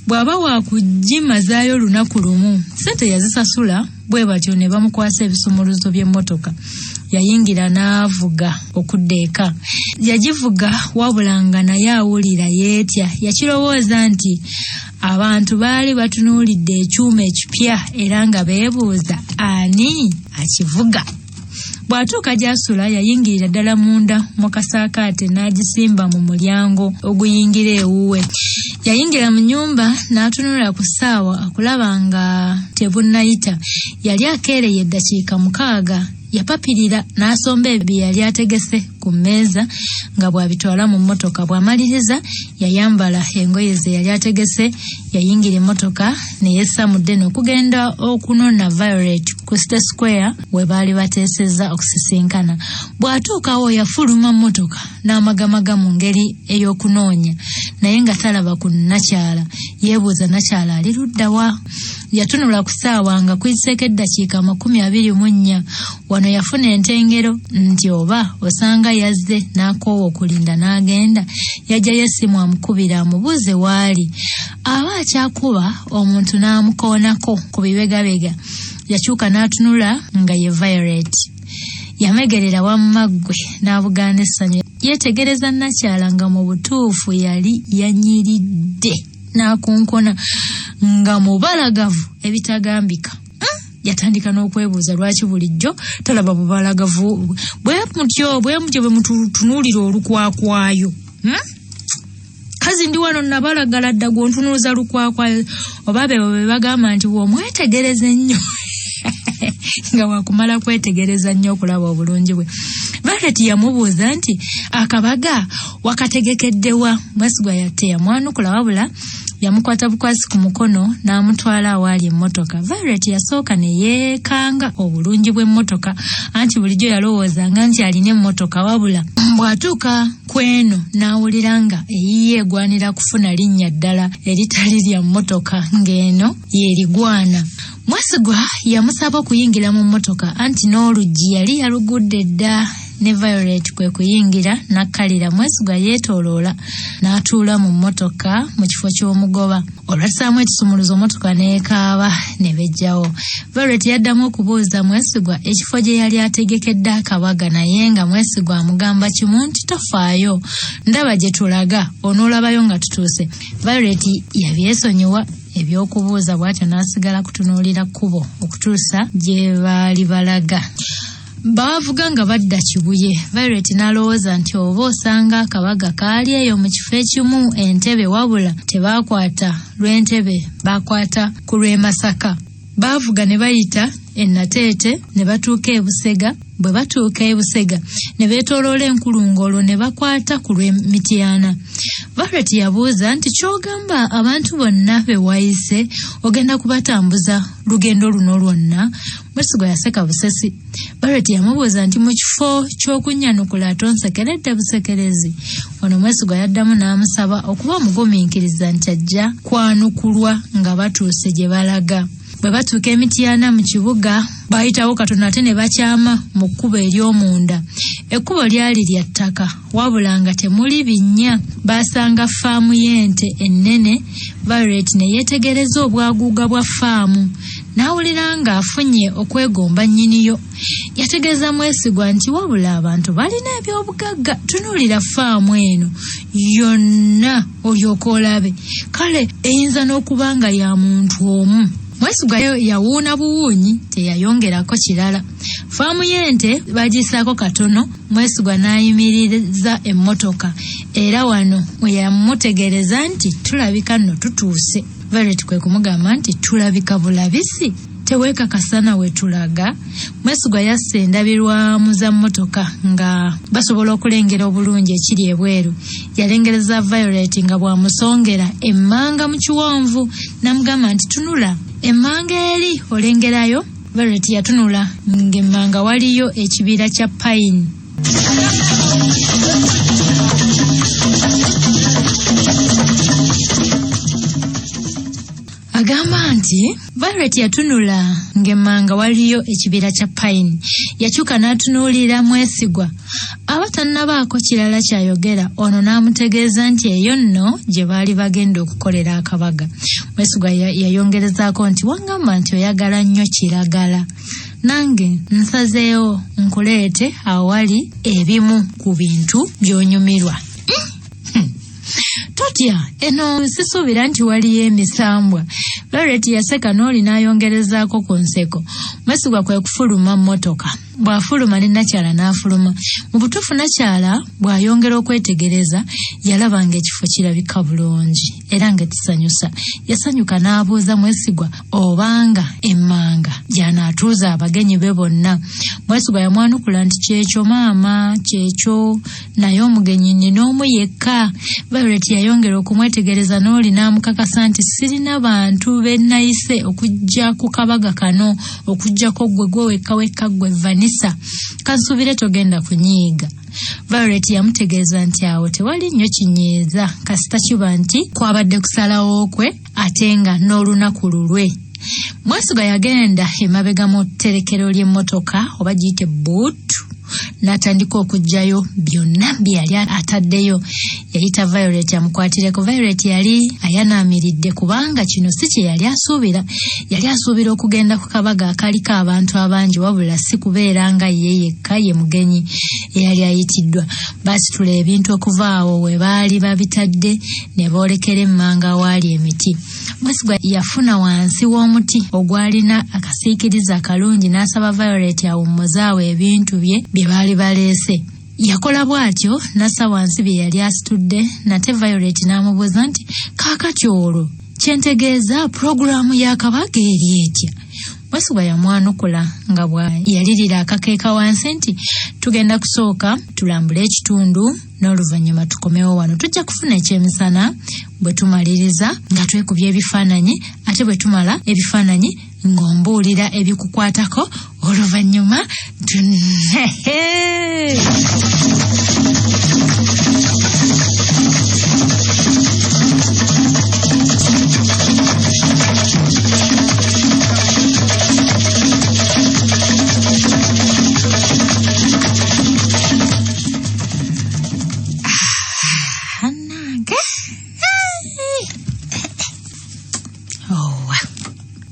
[SPEAKER 1] Bw'aba wakugimazaayo olunaku lumu. Ssente yazisasula bwe batyo ne bamukwasa ebisumuluzo by'emmotoka. Yayingira n'avuga okudda eka. Yagivuga wabula nga naye awulira yeetya. Yakirowooza nti abantu baali batunuulidde ekyuma ekipya era nga beebuuza ani akivuga. Bw'atuuka gy'asula yayingirira ddala munda mu kasaakaate n'agisimba mu mulyango oguyingira ewuwe. Yayingira mu nnyumba n'atunula ku ssaawa okulaba nga tebunnayita. Yali akeereye eddakiika 6. Yapapirira n'asomba ebyo yali ategese ku mmeeza nga bw'abitwala mu mmotoka. Bw'amaliriza yayambala engoye ze yali ategese, yayingira emmotoka ne yessa mu ddene okugenda okunona Violet ku State Square we baali bateesezza okusisinkana. Bw'atuukawo yafuluma mmotoka n'amagamaga mu ngeri ey'okunoonya, naye nga talaba ku nnakyala. Yeebuuza nakyala ali ludda wa. Yatunula ku ssaawa nga kuyiseeko eddakiika 24. Wano yafuna entengero nti oba osanga yazze n'akoowa okulinda n'agenda. Yajjayo essimu amukubira amubuuze waali. Aba akyakuba omuntu n'amukoonako ku bibegabega. Yakyuka n'atunula nga ye Violet. Yamegerera wamma ggwe n'abugaana essanyu. Yeetegereza nnakyala nga mu butuufu yali yanyiridde n'akonkona nga mubalagavu ebitagambika. Yatandika n'okwebuuza lwaki bulijjo talaba bubalagavu bwe mutyo bwe mutyo bwe mutunuulira olukwakwayo. Kazi ndi wano nabalagala dda gw'ontunuuza lukwakwayo. Oba bebo be bagamba nti bw'omwetegereza ennyo nga wakumala kwetegereza nnyo okulaba obulungi bwe. Violet yamubuuza nti akabaga wakategekeddewa? Mwesigwa teyamwanukula wabula yamukwata bukwasi ku mukono n'amutwala awaali emmotoka. Violet yasooka ne yeekanga obulungi bw'emmotoka, anti bulijjo yalowoozanga nti alina emmotoka, wabula bw'atuuka ku eno n'awulira nga eyiye egwanira kufuna linnya ddala eritali lya mmotoka ng'eno y'erigwana. Mwesigwa yamusaba okuyingira mu mmotoka anti n'oluggi yali yalugudde dda, ne Violet kwe kuyingira n'akkalira. Mwesigwa yeetooloola n'atuula mu mmotoka mu kifo ky'omugoba. Olwassaamu ekisumuluzo mmotoka n'ekaaba ne bejjawo. Violet yaddamu okubuuza Mwesigwa ekifo gye yali ategekedde akabaga, naye nga Mwesigwa amugamba kimu nti tofaayo, ndaba gye tulaga, onoolabayo nga tutuuse. Violet yabyesonyiwa ebyokubuuza bw'atyo n'asigala kutunuulira kkubo okutuusa gye baali balaga. Baavuga nga badda Kibuye. Violet n'alowooza nti oba osanga akabaga kaali eyo mu kifo ekimu Entebbe, wabula tebaakwata lw'Entebbe, baakwata ku lw'e Masaka. Baavuga ne bayita e Nateete ne batuuka e Busega. Bwe batuuka e Busega ne beetooloola enkulungo olwo ne bakwata ku lw'e Mityana. Violet yabuuza nti ky'ogamba abantu bonna be wayise ogenda kubatambuza lugendo luno lwonna? Mwesigwa yaseka busesi. Violet yamubuuza nti mu kifo ky'okunnyanukula atonsekeredde busekerezi. Wano Mwesigwa yaddamu n'amusaba okuba omugumiikiriza nti ajja kwanukulwa nga batuuse gye balaga. Bwe batuuka e Mityana mu kibuga, baayitawo katono ate ne bakyama mu kkubo ery'omunda. Ekkubo lyali lya ttaka wabula nga temuli binnya. Baasanga ffaamu y'ente ennene, Violet ne yeetegereza obwaguuga bwa ffaamu n'awulira ng'afunye okwegomba nnyiniyo. Yategeeza Mwesigwa nti wabula abantu balina eby'obugagga, tunuulira ffaamu eno yonna olyoke olabe. Kale eyinza n'okuba nga ya muntu omu. Mwesigwa yawuuna buwuunyi teyayongerako kirala. Ffaamu y'ente bagisaako katono, Mwesigwa n'ayimiriza emmotoka era wano we yamutegeereza nti tulabika nno tutuuse. Violet kwe kumugamba nti tulabika bulabisi teweekakasa na we tulaga. Mwesigwa yassa endabirwamu za mmotoka nga basobola okulengera obulungi ekiri ebweru. Yalengereza Violet nga bw'amusongera emmanga mu kiwonvu n'amugamba nti tunula emmanga eri olengerayo. Violet yatunula ng'emmanga waliyo ekibira kya payini. Agamba nti Violet yatunula ng'emmanga waliyo ekibira kya payini. Yakyuka n'atunuulira Mwesigwa. Aba tannabaako kirala ky'ayogera, ono n'amutegeeza nti eyo nno gye baali bagenda okukolera akabaga. Mwesigwa yayongerezaako nti wangamba nti oyagala nnyo kiragala. Nange nsazeewo nkuleete awali ebimu ku bintu by'onyumirwa. Totya, eno sisuubira nti waliyo emisambwa. Violet yaseka n'oli n'ayongerezaako ku nseko. Mwesigwa kwe kufuluma mmotoka. Bw'afuluma ne Nakyala n'afuluma. Mu butuufu Nakyala bw'ayongera okwetegereza yalaba ng'ekifo kirabika bulungi era nga kisanyusa. Yasanyuka n'abuuza Mwesigwa obanga emmanga gy'anaatuuza abagenyi be bonna. Mwesigwa yamwanukula nti kyekyo maama, kyekyo, naye omugenyi nnina omu yekka. Violet yayongera okumwetegereza n'oli n'amukakasa nti sirina bantu be nnayise okujja ku kabaga kano okuggyako ggwe gwe wekka wekka ggwe Vanessa. Kansuubire togenda kunyiiga. Violet yamutegeeza nti awo tewali nnyo kinyiiza kasita kiba nti kwabadde kusalawo kwe ate nga n'olunaku lulwe. Mwesigwa yagenda emabega mu tterekero ly'emmotoka oba giyite bbuutu n'atandika okuggyayo byonna bye yali ataddeyo. Yayita Violet amukwatireko. Violet yali ayanaamiridde kubanga kino si kye yali asuubira. Yali asuubira okugenda ku kabaga akaliko abantu abangi wabula si kubeera nga ye yekka ye mugenyi eyali ayitiddwa. Baasitula ebintu okuva awo we baali babitadde ne boolekera emmanga awaali emiti. Mwesigwa yafuna wansi w'omuti ogwalina akasiikirize akalungi n'asaba Violet awummuze awo ebintu bye bye baali baleese. Yakola bw'atyo n'assa wansi bye yali asitudde nate Violet n'amubuuza nti kaakati olwo kye ntegeeza pulogulaamu y'akabaga eri etya? Mwesigwa yamwanukula nga bwe yalirira akakeeka wansi nti tugenda kusooka tulambule ekitundu n'oluvannyuma tukomewo wano. Tujja kufuna ekyemisana bwe tumaliriza nga twekubya ebifaananyi, ate bwe tumala ebifaananyi ng'ombuulira ebikukwatako oluvannyuma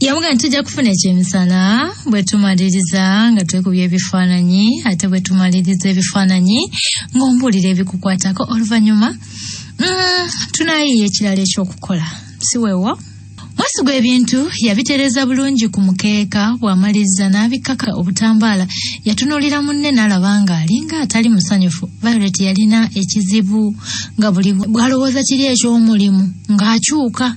[SPEAKER 1] Yamuga nti tujja kufuna ekyemisana bwe tumaliriza nga twekubya ebifaananyi, ate bwe tumaliriza ebifaananyi ng'ombuulira ebikukwatako oluvannyuma tunaayiiya ekirala ekyokukola. Si weewo? Mwesigwa ebintu yabitereeza bulungi ku mukeeka, bw'amaliriza n'abikkaka obutambaala. Yatunuulira munne n'alaba ng'alinga atali musanyufu. Violet yalina ekizibu nga buli bw'alowooza kiri eky'omulimu ng'akyuka.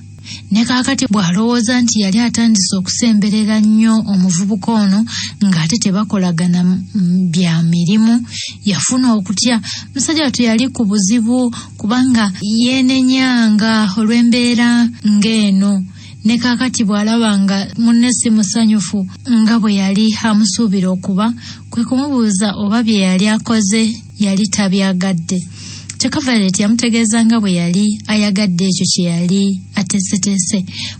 [SPEAKER 1] Ne kaakati bw'alowooza nti yali atandise okusemberera nnyo omuvubuka ono ng'ate tebakolagana bya mirimu, yafuna okutya. Musajja wattu yali ku buzibu kubanga yeenenyanga olw'embeera ng'eno. Ne kaakati bw'alaba nga munne si musanyufu nga bwe yali amusuubira okuba, kwe kumubuuza oba bye yali akoze yali tabyagadde. Kyokka Violet yamutegeeza nga bwe yali ayagadde ekyo kye yali ateeseteese.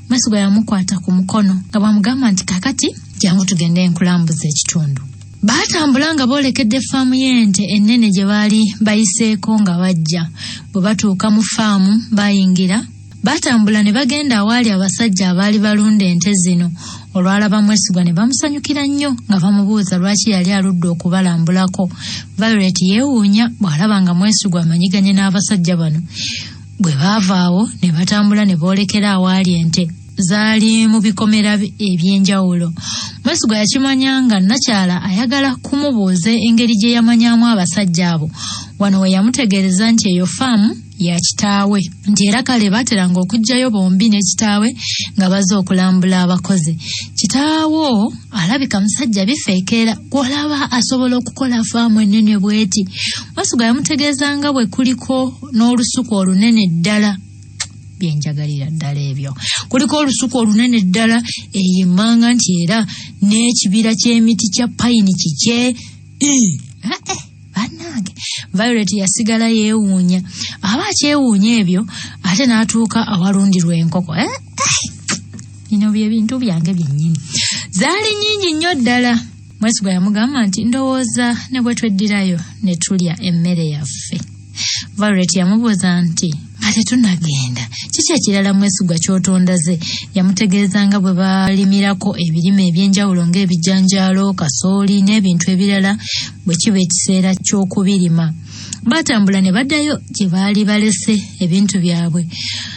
[SPEAKER 1] Mwesigwa yamukwata ku mukono nga bw'amugamba nti kaakati jangu tugende nkulambuza ekitundu. Baatambula nga boolekedde faamu y'ente ennene gye baali bayiseeko nga bajja. Bwe batuuka mu faamu baayingira. Baatambula ne bagenda awaali abasajja abaali balunda ente zino. Olwalaba Mwesigwa ne bamusanyukira nnyo nga bamubuuza lwaki yali aludde okubalambulako. Violet yeewuunya bw'alaba nga Mwesigwa amanyiganye n'abasajja bano. Bwe baava awo ne batambula ne boolekera awaali ente. Zaali mu bikomera eby'enjawulo. Mwesigwa yakimanya nga nnakyala ayagala kumubuuza engeri gye yamanyamu abasajja abo. Wano we yamutegeereza nti eyo faamu ya kitaawe nti era kale baateranga okuggyayo bombi ne kitaawe nga bazze okulambula abakozi. Kitaawo alabika musajja bifeekeera gw'olaba asobola okukola faamu ennene bw'eti. Mwesigwa yamutegeeza nga bwe kuliko n'olusuku olunene ddala. Byenjagalira ddala ebyo. Kuliko olusuku olunene ddala eyo emmanga nti era n'ekibira ky'emiti kya payini kikye. Bannange, Violet yasigala yeewuunya. Aba akyewuunya ebyo ate n'atuuka awalundirwa enkoko. Bino bye bintu byange byennyini. Zaali nnyingi nnyo ddala. Mwesigwa yamugamba nti ndowooza ne bwe tweddirayo ne tulya emmere yaffe. Violet yamubuuza nti nga tetunnagenda kiki ekirala Mwesigwa ky'otondaze? Yamutegeeza nga bwe balimirako ebirime eby'enjawulo ng'ebijanjaalo, kasooli n'ebintu ebirala bwe kiba ekiseera ky'okubirima. Baatambula ne baddayo gye baali balese ebintu byabwe.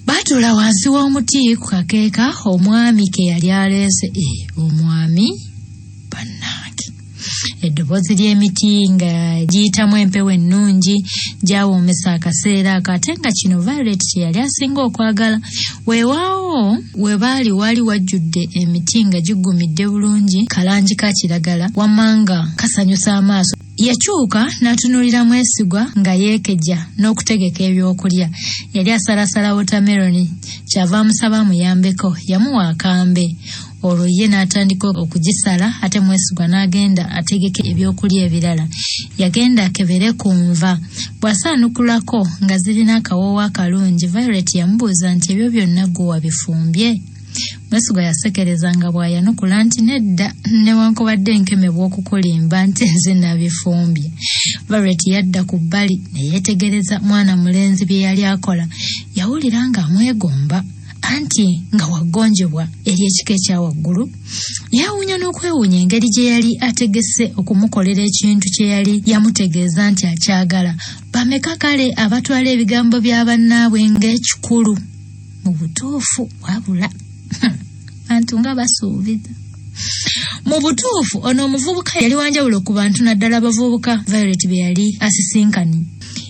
[SPEAKER 1] Baatuula wansi w'omuti ku kakeeka omwami ke yali aleese. Omwami bannange. Eddoboozi ly'emiti nga giyitamu empewo ennungi gyawoomesa akaseera ako ate nga kino Violet kye yali asinga okwagala. Weewaawo we baali waali wajjudde emiti nga giggumidde bulungi kalangi ka kiragala wamma nga kasanyusa amaaso. Yakyuka n'atunuulira Mwesigwa nga yeekeja n'okutegeka ebyokulya. Yali asalasala wotameroni ky'ava amusaba amuyambeko. Yamuwa akambe. Olwo ye n'atandika okugisala ate Mwesigwa n'agenda ategeke ebyokulya ebirala. Yagenda akebere ku nva. Bw'asaanukulako nga zirina akawoowo akalungi, Violet yamubuuza nti ebyo byonna ggwe wabifumbye? Mwesigwa yasekereza nga bw'ayanukula nti nedda newankubadde nkemebwa okukulimba nti nze nabifumbye. Violet yadda ku bbali ne yeetegereza mwana mulenzi bye yali akola. Yawulira ng'amwegomba anti nga waggonjebwa eri ekika ekya waggulu. Yeewuunya n'okwewuunya engeri gye yali ategese okumukolera ekintu kye yali yamutegeeza nti akyagala. Bameka kale abatwala ebigambo bya bannaabwe ng'ekikulu? Mu butuufu wabula bantu nga basuubiza. Mu butuufu ono omuvubuka yali wanjawulo ku bantu naddala abavubuka Violet be yali asisinkanye.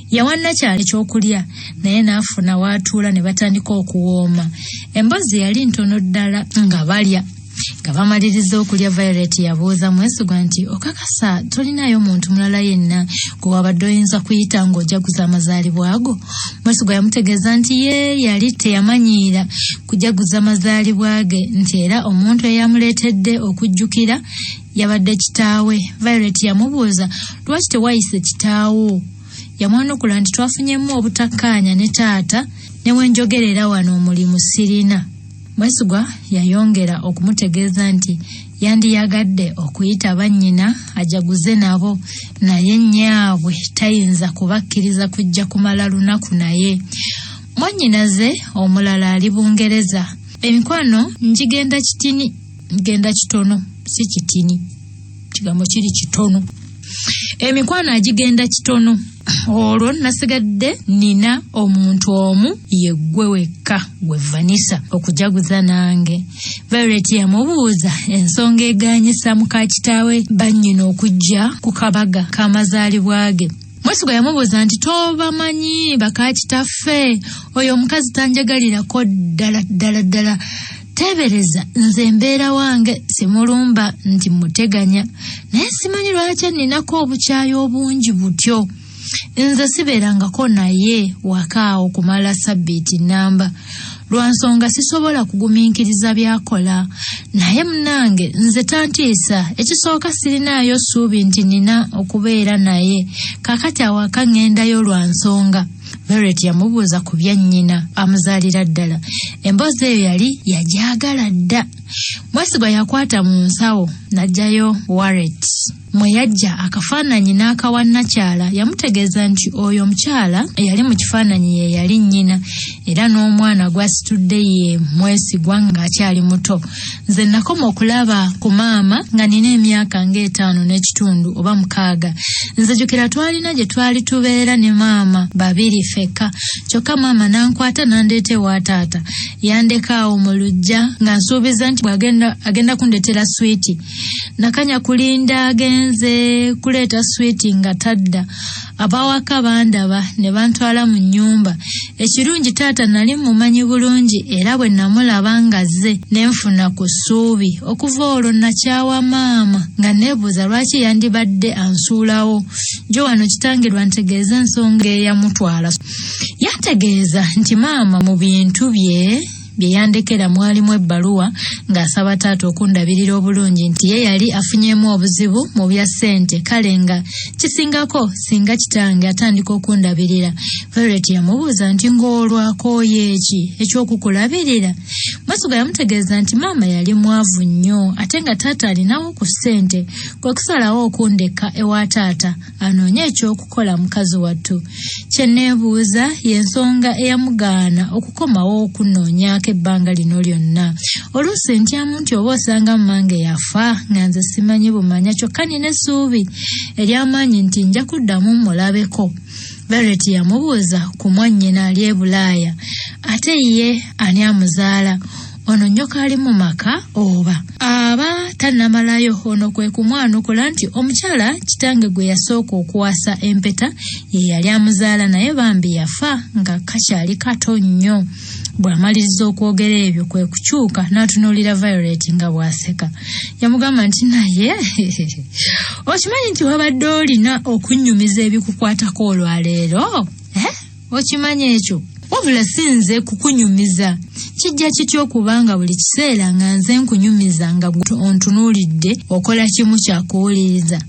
[SPEAKER 1] Yawa nnakyala ekyokulya naye n'afuna w'atuula ne batandika okuwooma. Emboozi yali ntono ddala nga balya. Nga bamaliriza okulya Violet yabuuza Mwesigwa nti okakasa tolinaayo muntu mulala yenna gwe wabadde oyinza kuyita ng'ojaguza amazaalibwa go? Mwesigwa yamutegeeza nti ye yali teyamanyiira kujaguza mazaalibwa ge nti era omuntu eyamuleetedde okujjukira yabadde kitaawe. Violet yamubuuza lwaki tewayise kitaawo? Yamwanukula nti twafunyemu obutakkaanya ne taata ne we njogerera wano omulimu sirina. Mwesigwa yayongera okumutegeeza nti yandiyagadde okuyita bannyina ajaguze nabo naye nnyaabwe tayinza kubakkiriza kujja kumala lunaku naye. Mwannyinaze omulala ali Bungereza. Emikwano ngigenda kitini, ngenda kitono, si kitini. Kigambo kiri kitono. Emikwano agigenda kitono. Olwo nasigadde nina omuntu omu yeggwe wekka gwe Vanessa okujaguza nange. Violet yamubuuza ensonga egaanyisa muka kitaawe bannyina okujja ku kabaga k'amazaalibwa ge. Mwesigwa yamubuuza nti tobamanyi baka kitaffe, oyo omukazi tanjagalirako ddala ddala ddala. Teebereza nze mbeera wange simulumba nti muteganya, naye simanyi lwaki nninako obukyayi obungi butyo. Nze sibeerangako naye waka awo kumala sabbiiti nnamba lwa nsonga sisobola kugumiikiriza by'akola. Naye munnange nze tantiisa, ekisooka sirinaayo ssuubi nti nnina okubeera naye. Kaakati awaka ŋŋendayo lwa nsonga. Violet yamubuuza ku bya nnyina amuzaalira ddala. Emboozi eyo yali yagyagala dda. Mwesigwa yakwata mu nsawo n'aggyayo wallet mwe yajja akafaananyi n'akawa nnakyala. Yamutegeeza nti oyo omukyala eyali mu kifaananyi ye yali nnyina era n'omwana gw'asitudde ye Mwesigwa ng'akyali muto. Nze nakoma okulaba ku maama nga nina emyaka ng'etaano n'ekitundu oba mukaaga. Nzijukira twalina gye twali tubeera ne maama babiri ffekka, kyokka maama n'ankwata n'andeeta ewa taata. Yandeka awo mu luggya nga nsuubiza nti bw'agenda agenda kundeetera swiiti. Nakanya kulinda agenze kuleeta swiiti nga tadda. Abawaka bandaba ne bantwala mu nnyumba. Ekirungi taata nali mmumanyi bulungi era bwe namulaba ng'azze ne nfuna ku ssuubi. Okuva olwo nakyawa maama nga neebuuza lwaki yandibadde ansuulawo. Jjo wano kitange lwantegeeza ensonga eyamutwala. Yantegeeza nti maama mu bintu bye bye yandekera mwalimu ebbaluwa ng'asaba taata okundabirira obulungi nti ye yali afunyeemu obuzibu mu bya ssente kale nga kisingako singa kitange atandika okundabirira. Violet yamubuuza nti ng'olwo akooye ki eky'okukulabirira? Mwesigwa yamutegeeza nti maama yali mwavu nnyo ate nga taata alinawo ku ssente kwe kusalawo okundeka ewa taata anoonye eky'okukola mukazi wattu. Kye nneebuuza y'ensonga eyamugaana okukomawo okunnoonyaako ebbanga lino lyonna. Oluusi ntyamu nti oba osanga mmange yafa nga nze simanyi bumanya kyokka nina essuubi ery'amaanyi nti nja kuddamu mmulabeko. Violet yamubuuza ku mwannyina ali e Bulaaya ate ye ani amuzaala. Ono nnyoko ali mu maka oba? Aba tannamalayo ono kwe kumwanukula nti omukyala kitange gwe yasooka okuwasa empeta ye yali amuzaala naye bambi yafa nga kakyali kato nnyo. Bw'amaliriza okwogera ebyo kwe kukyuka n'atunuulira Violet nga bw'aseka. Yamugamba nti naye okimanyi nti wabadde olina okunnyumiza ebikukwatako olwaleero? Eh? Okimanyi ekyo? Wabula si nze kukunyumiza. Kijja kitya okuba nga buli kiseera nga nze nkunyumiza nga ontunuulidde okola kimu kya kuwuliriza?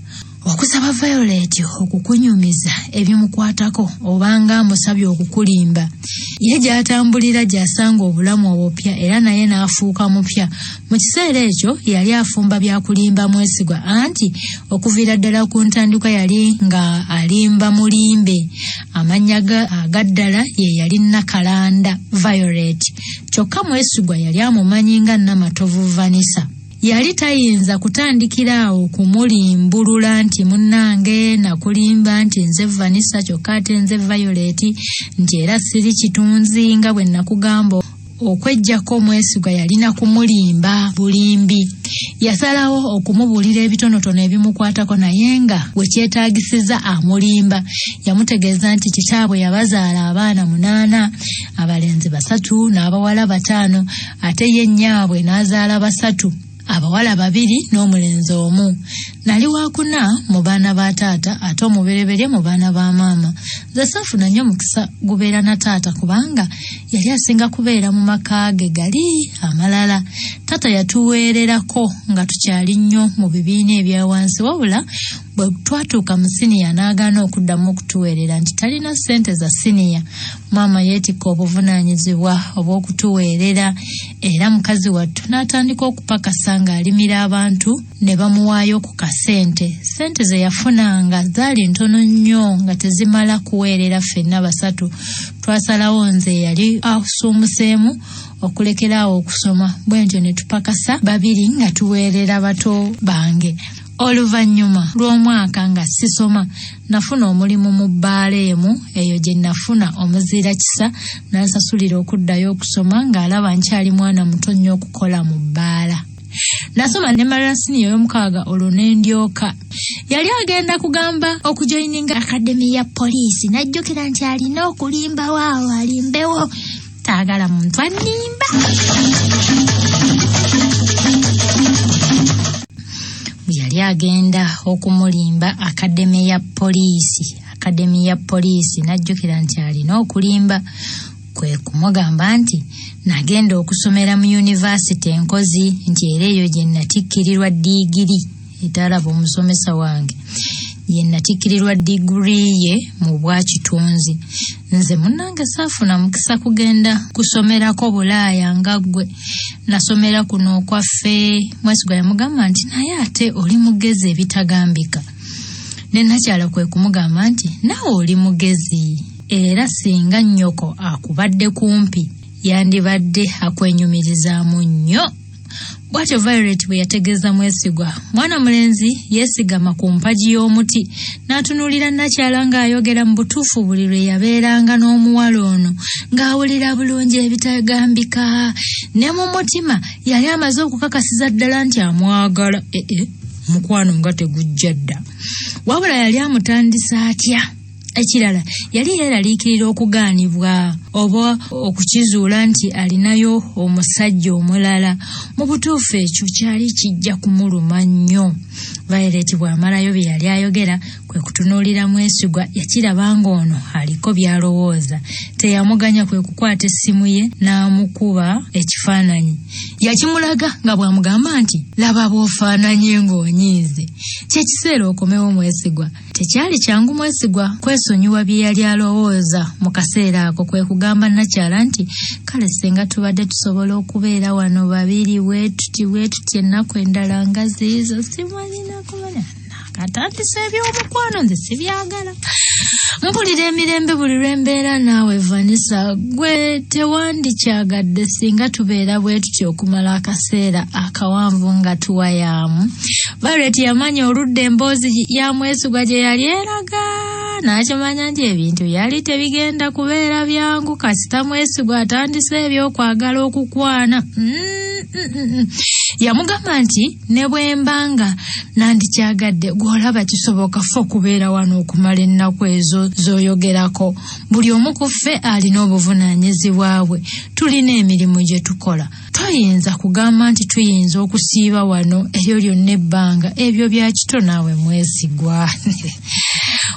[SPEAKER 1] Okusaba Violet okukunyumiza ebimukwatako obanga amusabye okukulimba. Ye gy'atambulira gy'asanga obulamu obupya era naye n'afuuka mupya. Mu kiseera ekyo yali afumba bya kulimba Mwesigwa anti okuviira ddala ku ntandikwa yali nga alimba mulimbe. Amannya ge aga ddala ye yali Nakalanda Violet kyokka Mwesigwa yali amumanyi nga Namatovu Vanessa. Yali tayinza kutandikira awo kumulimbulula nti munnange nakulimba nti nze Vanessa kyokka ate nze Violet nti era siri kitunzi nga bwe nakugamba. Okweggyako Mwesigwa yalina kumulimba bulimbi. Yasalawo okumubuulira ebitonotono ebimukwatako naye nga we kyetaagisiza amulimba. Yamutegeeza nti kitaabwe yabazaala abaana munaana, abalenzi basatu n'abawala bataano ate ye nnyaabwe n'azaala basatu. Abawala babiri n'omulenzi omu. Nali wakuna mu baana ba taata ate omubereberye mu baana ba maama. Nze saafuna nnyo mukisa gubeera na taata kubanga yali asinga kubeera mu maka ge gali amalala. Taata yatuweererako nga tukyali nnyo mu bibiina ebya wansi wabula bwe twatuuka mu siniya n'agaana okuddamu okutuweerera nti talina ssente za siniya. Maama yeetikka obuvunaanyizibwa obw'okutuweerera era mukazi wattu n'atandika okupakasa ng'alimira abantu ne bamuwaayo ku kasente. Ssente ze yafunanga zaali ntono nnyo nga tezimala kuweerera ffenna basatu. Twasalawo nze eyali asuumuseemu okulekera awo okusoma bwentyo ne tupakasa babiri nga tuweerera bato bange. Oluvannyuma lw'omwaka nga sisoma, nafuna omulimu mu bbaala emu eyo gye nafuna omuzira kisa n'ansasulira okuddayo okusoma ng'alaba nkyali mwana muto nnyo okukola mu bbaala. Nasoma ne mala siniya ey'omukaaga olwo ne ndyoka. Yali agenda kugamba okujoyininga akademi ya poliisi n'ajjukira nti alina okulimbawo awo alimbewo. Saagala muntu annimba. Yali agenda okumulimba akademi ya poliisi akademi ya poliisi n'ajjukira nti alina okulimba kwe kumugamba nti nagenda okusomera mu yunivasite enkozi nti era eyo gye natikkirirwa ddiigiri etalaba omusomesa wange gye natikkirirwa. yatikkirirwa diguli ye mu bwakitunzi. Nze munnange saafuna mukisa kugenda kusomerako Bulaaya nga ggwe, nasomera kuno okwaffe. Mwesigwa yamugamba nti naye ate oli mugezi ebitagambika. Ne nakyala kwe kumugamba nti naawe oli mugezi, era singa nnyoko akubadde kumpi yandibadde akwenyumirizaamu nnyo. Bw'atyo Violet bwe yategeeza Mwesigwa. Mwana mulenzi yeesigama ku mpagi y'omuti n'atunuulira Nakyala ng'ayogera. Mu butuufu buli lwe yabeeranga n'omuwala ono ng'awulira bulungi ebitagambika, ne mu mutima yali amaze okukakasiza ddala nti amwagala. Ee, mukwano nga tegujja dda. Wabula yali amutandise atya? Ekirala yali yeeraliikirira okugaanibwa oba okukizuula nti alinayo omusajja omulala. Mu butuufu ekyo kyali kijja kumuluma nnyo. Violet bw'amalayo bye yali ayogera kwe kutunuulira Mwesigwa. Yakiraba ng'ono aliko by'alowooza, teyamuganya, kwe kukwata essimu ye n'amukuba ekifaananyi. Yakimulaga nga bw'amugamba nti laba bw'ofaananye ng'onyiize, kyekiseera okomewo Mwesigwa. Tekyali kyangu Mwesigwa kwesonyiwa bye yali alowooza mu kaseera ako, kwe kugamba Nakyala nti kale singa tubadde tusobola okubeera wano babiri bwe tuti bwe tuti ennaku endala nga ziizo. Simanyi nakumanya nakatandisa eby'omukwano, nze sibyagala. Mpulira emirembe buli lwembeera naawe. Vanessa, gwe tewandikyagadde singa tubeera bwe tuti okumala akaseera akawanvu nga tuwayaamu? Violet yamanya oludda emboozi ya Mwesigwa gye yali eraga, n'akimanya nti ebintu byali tebigenda kubeera byangu kasita Mwesigwa atandise ebyokwagala okukwana. Yamugamba nti ne bwe mbanga nandikyagadde, gw'olaba kisoboka ffe okubeera wano okumala ennaku ezo z'oyogerako? Buli omu ku ffe alina obuvunaanyizibwa bwe, tulina emirimu gye tukola. Toyinza kugamba nti tuyinza okusiiba wano eryo lyonna ebbanga. Ebyo bya kito naawe Mwesigwa.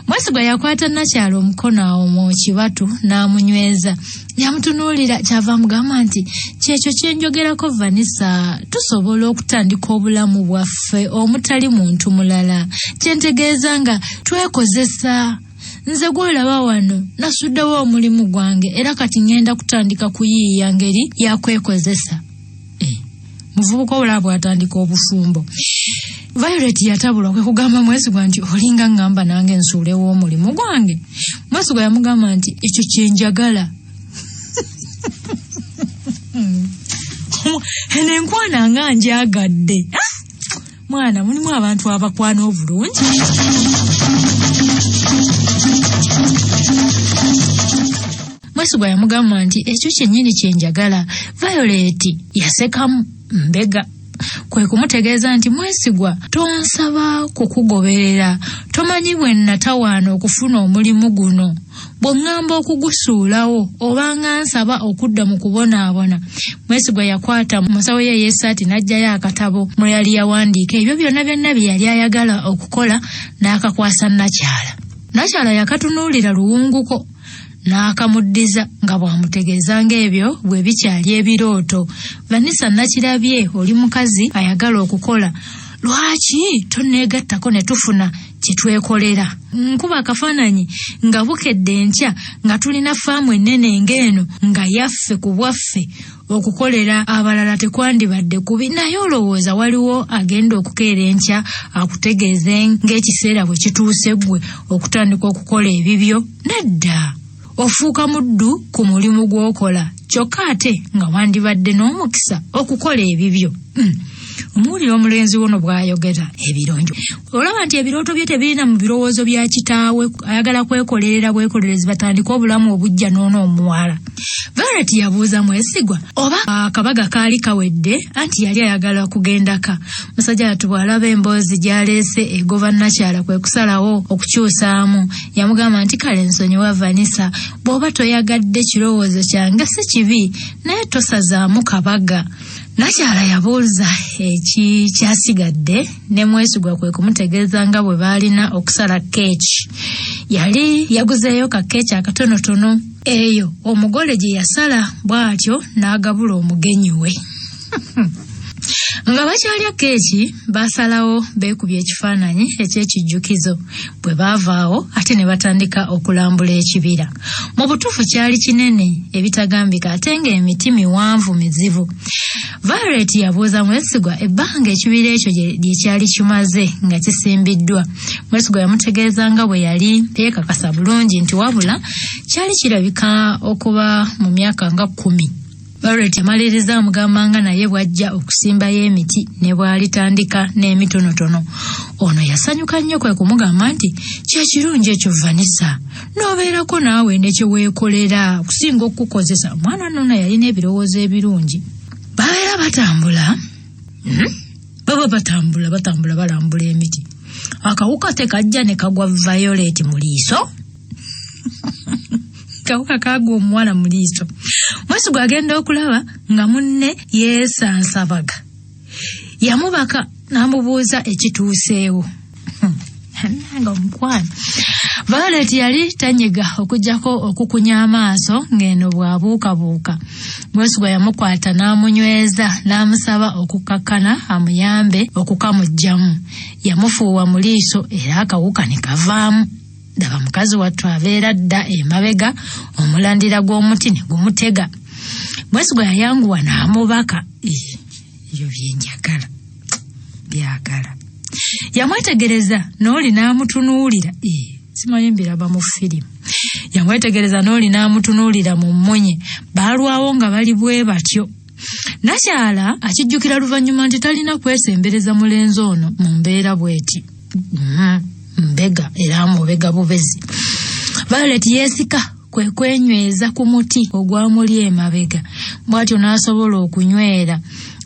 [SPEAKER 1] Mwesigwa yakwata Nakyala omukono awo mu kibatu n'amunyweza. Yamutunuulira, kyava amugamba nti kyekyo kyenjogerako Vanessa, tusobola okutandika obulamu bwaffe omutali muntu mulala, kyentegeeza nga twekozesa. Nze gwolaba wano nasuddewo omulimu gwange, era kati ŋŋenda kutandika kuyiiya ngeri yakwekozesa. Muvubuka obulaba bw'atandika obufumbo. Violet yatabulwa, kwe kugamba Mwesigwa nti olinga ŋŋamba nange nsuulewo omulimu gwange? Mwesigwa yamugamba nti ekyo kyenjagala. Eno enkwana nga njagadde. Mwana, mulimu abantu abakwana obulungi. Mwesigwa yamugamba nti ekyo kyennyini kyenjagala. Violet yasekamu mbega, kwe kumutegeeza nti Mwesigwa, tonsaba kukugoberera. Tomanyi bwe natawaana okufuna omulimu guno. Bw'oŋŋamba okugusuulawo obanga nsaba okudda mu kubonaabona. Mwesigwa yakwata mu nsawo ye ey'essaati n'aggyayo akatabo mwe yali yawandiika ebyo byonna byonna bye yali ayagala okukola, n'akakwasa Nakyala. Nakyala yakatunuulira luwunguko n'akamuddiza nga bw'amutegeeza ng'ebyo bwe bikyali ebirooto. Vanessa, nakirabye oli mukazi ayagala okukola. Lwaki tonneegattako ne tufuna kye twekolera? Nkuba akafaananyi nga bukedde enkya nga tulina faamu ennene ng'eno nga yaffe ku bwaffe. Okukolera abalala tekwandibadde kubi, naye olowooza waliwo agenda okukeera enkya akutegeeze ng'ekiseera bwe kituuse ggwe okutandika okukola ebibyo? Nedda, ofuuka muddu ku mulimu gw'okola, kyokka ate nga wandibadde n'omukisa okukola ebibyo. Omuwulira omulenzi wono bw'ayogera ebironjo, olaba nti ebirooto bye tebirina mu birowoozo bya kitaawe. Ayagala kwekolerera bwekolerezi, batandike obulamu obujja n'ono omuwala. Violet yabuuza Mwesigwa oba akabaga kaali kawedde, anti yali ayagala kugendaka. Musajja yatu bw'alaba emboozi gy'aleese egoba Nakyala, kwe kusalawo okukyusaamu. Yamugamba nti kale nsonyiwa Vanessa, bw'oba toyagadde kirowoozo kyange si kibi, naye tosazaamu kabaga. Nakyala yabuuza ekikyasigadde, ne Mwesigwa kwe kumutegeeza nga bwe baalina okusala keeki. Yali yaguzeeyo ka keeki akatonotono, eyo omugole gye yasala bw'atyo n'agabula omugenyi we. Nga bakyalya keeki, baasalawo beekubye ekifaananyi eky'ekijjukizo. Bwe baavaawo ate ne batandika okulambula ekibira. Mu butuufu kyali kinene ebitagambika ate ng'emiti miwanvu mizibu. Violet yabuuza Mwesigwa ebbanga ekibira ekyo lye kyali kimaze nga kisimbiddwa. Mwesigwa yamutegeeza nga bwe yali teyeekakasa bulungi nti wabula kyali kirabika okuba mu myaka nga 10. Violet yamaliriza amugamba nga naye bw'ajja okusimbayo emiti ne bw'alitandika n'emitonotono. Ono yasanyuka nnyo kwe kumugamba nti kye kirungi ekyo Vanessa, n'obeerako naawe ne kye weekolera okusinga okukukozesa. Omwana nno yalina ebirowoozo ebirungi. Babeera batambula, baba batambula batambula balambula emiti. Akawuka tekajja ne kagwa Violet mu liiso. Kawuka kagwa omuwala mu liiso. Mwesigwa agenda okulaba nga munne yeesansabaga. Yamubaka n'amubuuza ekituuseewo. Nga omukwano. Violet yali tanyega okuggyako okukunya amaaso ng'eno bw'abuukabuuka. Mwesigwa yamukwata n'amunyweza n'amusaba okukakkana amuyambe okukamuggyamu. Yamufuuwa mu liiso era akawuka ne kavaamu. Daba mukazi wattu abeera dda emabega omulandira gw'omuti ne gumutega. Mwesigwa yayanguwa n'amubaka. Ebyo bye njagala. Byagala. Yamwetegereza n'oli n'amutunuulira. Simanyi mbiraba mu firimu. Yamwetegereza n'oli n'amutunuulira mu mmunye. Baalwawo nga bali bwe batyo. Nakyala akijjukira luvannyuma nti talina kwesembereza mulenzi ono mu mbeera bw'eti. Mbega era amubega bubezi. Violet yeesika kwe kwenyweza ku muti ogwamuli emabega, bw'atyo n'asobola okunywera.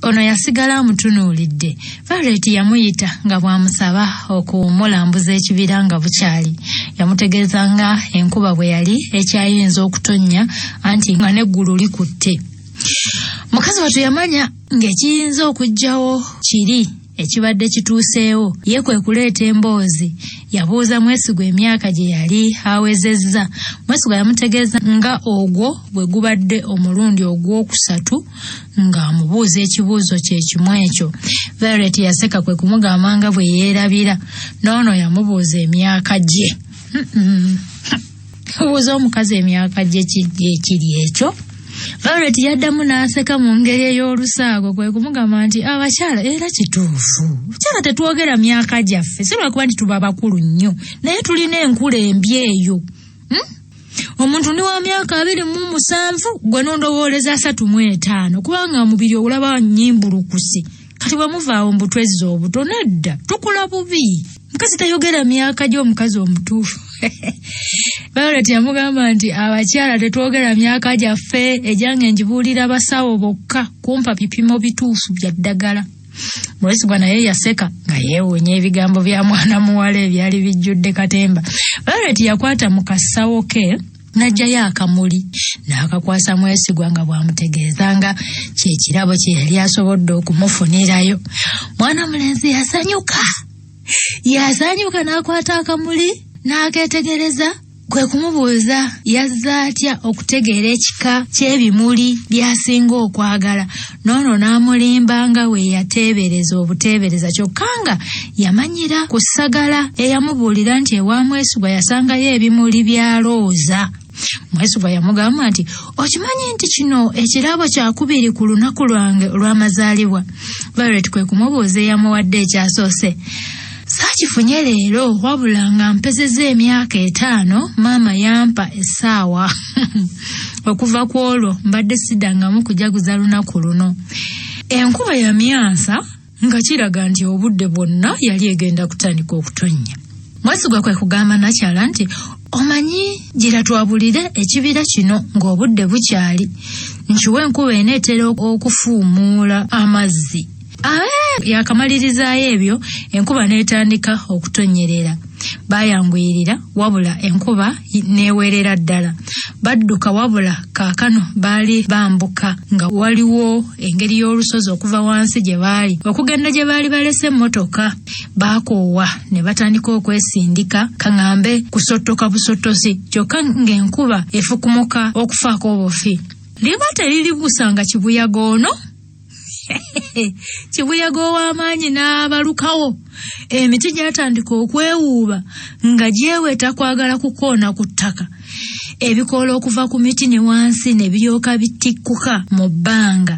[SPEAKER 1] Ono yasigala amutunuulidde. Violet yamuyita nga bw'amusaba okumulambuza ekibira nga bukyali. Yamutegeeza nga enkuba bwe yali ekyayinza okutonnya anti nga n'eggulu likutte. Mukazi wattu yamanya ng'ekiyinza okuggyawo kiri ekibadde kituuseewo, ye kwe kuleeta emboozi. Yabuuza Mwesigwa emyaka gye yali awezezza. Mwesigwa yamutegeeza nga ogwo bwe gubadde omulundi ogwokusatu ng'amubuuza ekibuuzo kye kimu ekyo. Violet yaseka kwe kumugamba nga bwe yeerabira. N'ono yamubuuza emyaka gye. Obuuza omukazi emyaka gye ekiri ekyo. Violet yaddamu n'aseka mu ngeri ey'olusaago kwe kumugamba nti abakyala era kituufu. Abakyala tetwogera myaka gyaffe, si lwakuba nti tuba bakulu nnyo, naye tulina enkula embi eyo. Omuntu ndi wa myaka 27 gwe n'ondowooleza 35 kubanga omubiri olaba nnyimbulukuse. Kati bwe muvaawo mbutwezza obuto nedda, tukula bubi. Mukazi tayogera myaka gy'omukazi omutuufu. Violet yamugamba nti abakyala tetwogera myaka gyaffe, egyange ngibuulira basawo bokka kumpa bipimo bituufu bya ddagala. Mwesigwa naye yaseka nga yeewuunya ebigambo bya mwana muwala ebyali bijjudde katemba. Violet yakwata mu kasawo ke n'aggyayo akamuli n'akakwasa Mwesigwa nga bw'amutegeeza nga kye kirabo kye yali asobodde okumufunirayo. Mwana mulenzi yasanyuka. Yasanyuka n'akwata akamuli n'akeetegereza kwe kumubuuza yazza atya okutegeera ekika ky'ebimuli by'asinga okwagala. N'ono n'amulimba nga we yateebereza obuteebereza kyokka nga yamanyira ku ssagala eyamubuulira nti ewa Mwesigwa yasangayo ebimuli bya looza. Mwesigwa yamugamba nti okimanyi nti kino ekirabo kyakubiri ku lunaku lwange olw'amazaalibwa. Violet kwe kumubuuza eyamuwadde ekyasoose. Saakifunye leero wabula nga mpezezza emyaka 5 maama yampa essaawa. Okuva ku olwo mbadde siddangamu kujaguza lunaku luno. Enkuba yamyansa nga kiraga nti obudde bwonna yali egenda kutandika okutonnya. Mwesigwa kwe kugamba nakyala nti omanyi gira twabulire ekibira kino ng'obudde bukyali, nkiwe enkuba eneetera okufuumuula amazzi. Yakamalirizaayo ebyo enkuba n'etandika okutonnyerera. Baayanguyirira wabula enkuba n'ewerera ddala. Badduka wabula kaakano baali bambuka nga waliwo engeri y'olusozi okuva wansi gye baali okugenda gye baali balese emmotoka. Baakoowa ne batandika okwesindika kaŋŋambe kusottoka busottosi kyokka ng'enkuba efukumuka okufaako obufi. Liba teriri busanga kibuyaga ono. Kibuyaga ow'amaanyi n'abalukawo, emiti gyatandika okwewuuba nga gyeweta kwagala kukoona ku ttaka. Ebikoola okuva ku miti ne wansi ne biryoka bitikkuka mu bbanga,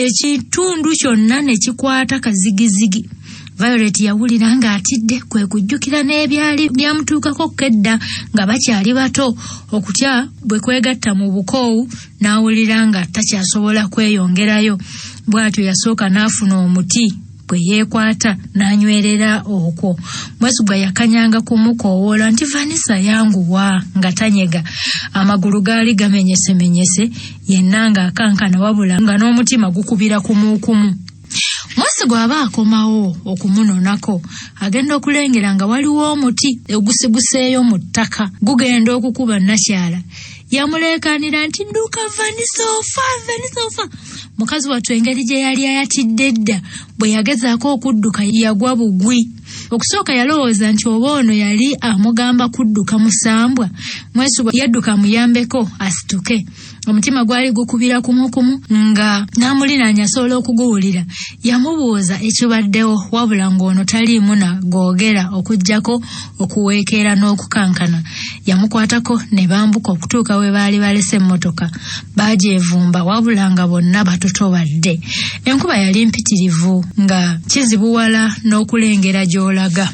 [SPEAKER 1] ekitundu kyonna ne kikwata kazigizigi. Violet yawulira ng'atidde, kwe kujjukira n'ebyali byamutuukako kedda nga bakyali bato. Okutya bwe kwegatta mu bukoowu, n'awulira nga takyasobola kweyongerayo. Bw'atyo yasooka n'afuna omuti bwe yeekwata n'anywerera okwo. Mwesigwa yakanyanga kumukoowoola nti Vanessa yanguwa, nga tanyega. Amagulu gaali gamenyesemenyese, yenna ng'akankana, wabula nga n'omutima gukubira kumuukumu. Mwesigwa aba akomawo okumunonako, agenda okulengera nga waliwo omuti ogusiguseeyo mu ttaka gugenda okukuba nakyala. Yamuleekaanira nti dduka Vanessa, ofa, Vanessa ofa. Mukazi wattu engeri gye yali ayatidde edda, bwe yagezaako okudduka yagwa bugwi. Okusooka yalowooza nti oba ono yali amugamba kudduka musambwa. Mwesigwa yadduka amuyambeko asituke. Omutima gwali gukubira kumukumu nga n'amulinaanya asobola okuguwulira. Yamubuuza ekibaddewo, wabula ng'ono taliimu na googera okuggyako okuweekeera n'okukankana. Yamukwatako ne bambuka okutuuka we baali balese emmotoka. Baagyevumba wabula nga bonna batotobadde. Enkuba yali mpitirivu nga kizibuwala n'okulengera gy'olaga.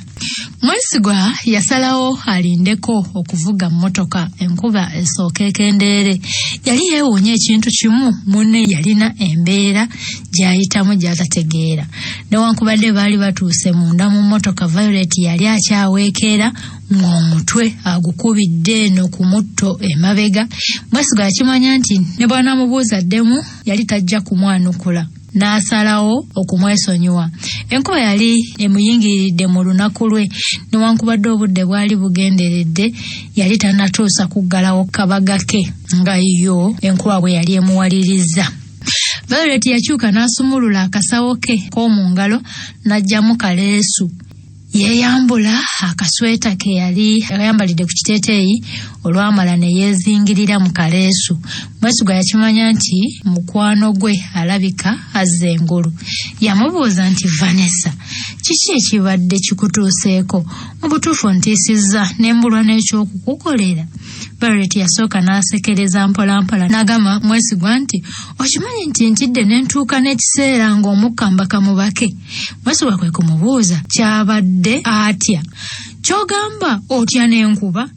[SPEAKER 1] Mwesigwa yasalawo alindeko okuvuga mmotoka enkuba esooka ekendeere. Yali yeewuunya ekintu kimu, munne yalina embeera gy'ayitamu gy'atategeera. Newankubadde baali batuuse munda mu mmotoka, Violet yali akyaweekeera ng'omutwe agukubidde eno ku mutto emabega. Mwesigwa yakimanya nti ne bw'anaamubuuza addemu yali tajja kumwanukula, n'asalawo okumwesonyiwa. Enkuba yali emuyingiriridde mu lunaku lwe, newankubadde obudde bwali bugenderedde yali tannatuusa kuggalawo kabaga ke nga yo enkuba bwe yali emuwalirizza. Violet yakyuka n'asumulula akasawo ke k'omu ngalo n'aggyamu kaleesu. Yeeyambula akasweta ke yali ayambalidde ku kiteeteeyi, olwamala ne yeezingirira mu kaleesu. Mwesigwa yakimanya nti mukwano gwe alabika azza engulu. Yamubuuza nti Vanessa, kiki ekibadde kikutuuseeko? Mu butuufu ntiisizza ne mbulwa n'ekyokukukolera. Violet yasooka n'asekereza mpolampola n'agamba Mwesigwa nti okimanyi nti ntidde ne ntuuka n'ekiseera ng'omukka mbaka mubake. Mwesigwa kwe kumubuuza kyabadde atya. Ky'ogamba otya n'enkuba?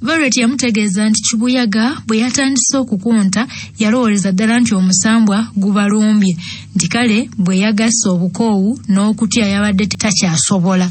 [SPEAKER 1] Violet yamutegeeza nti kibuyaga bwe yatandise okukunta yalowooleza ddala nti omusambwa gubalumbye, nti kale bwe yagasse obukoowu n'okutya yabadde takyasobola.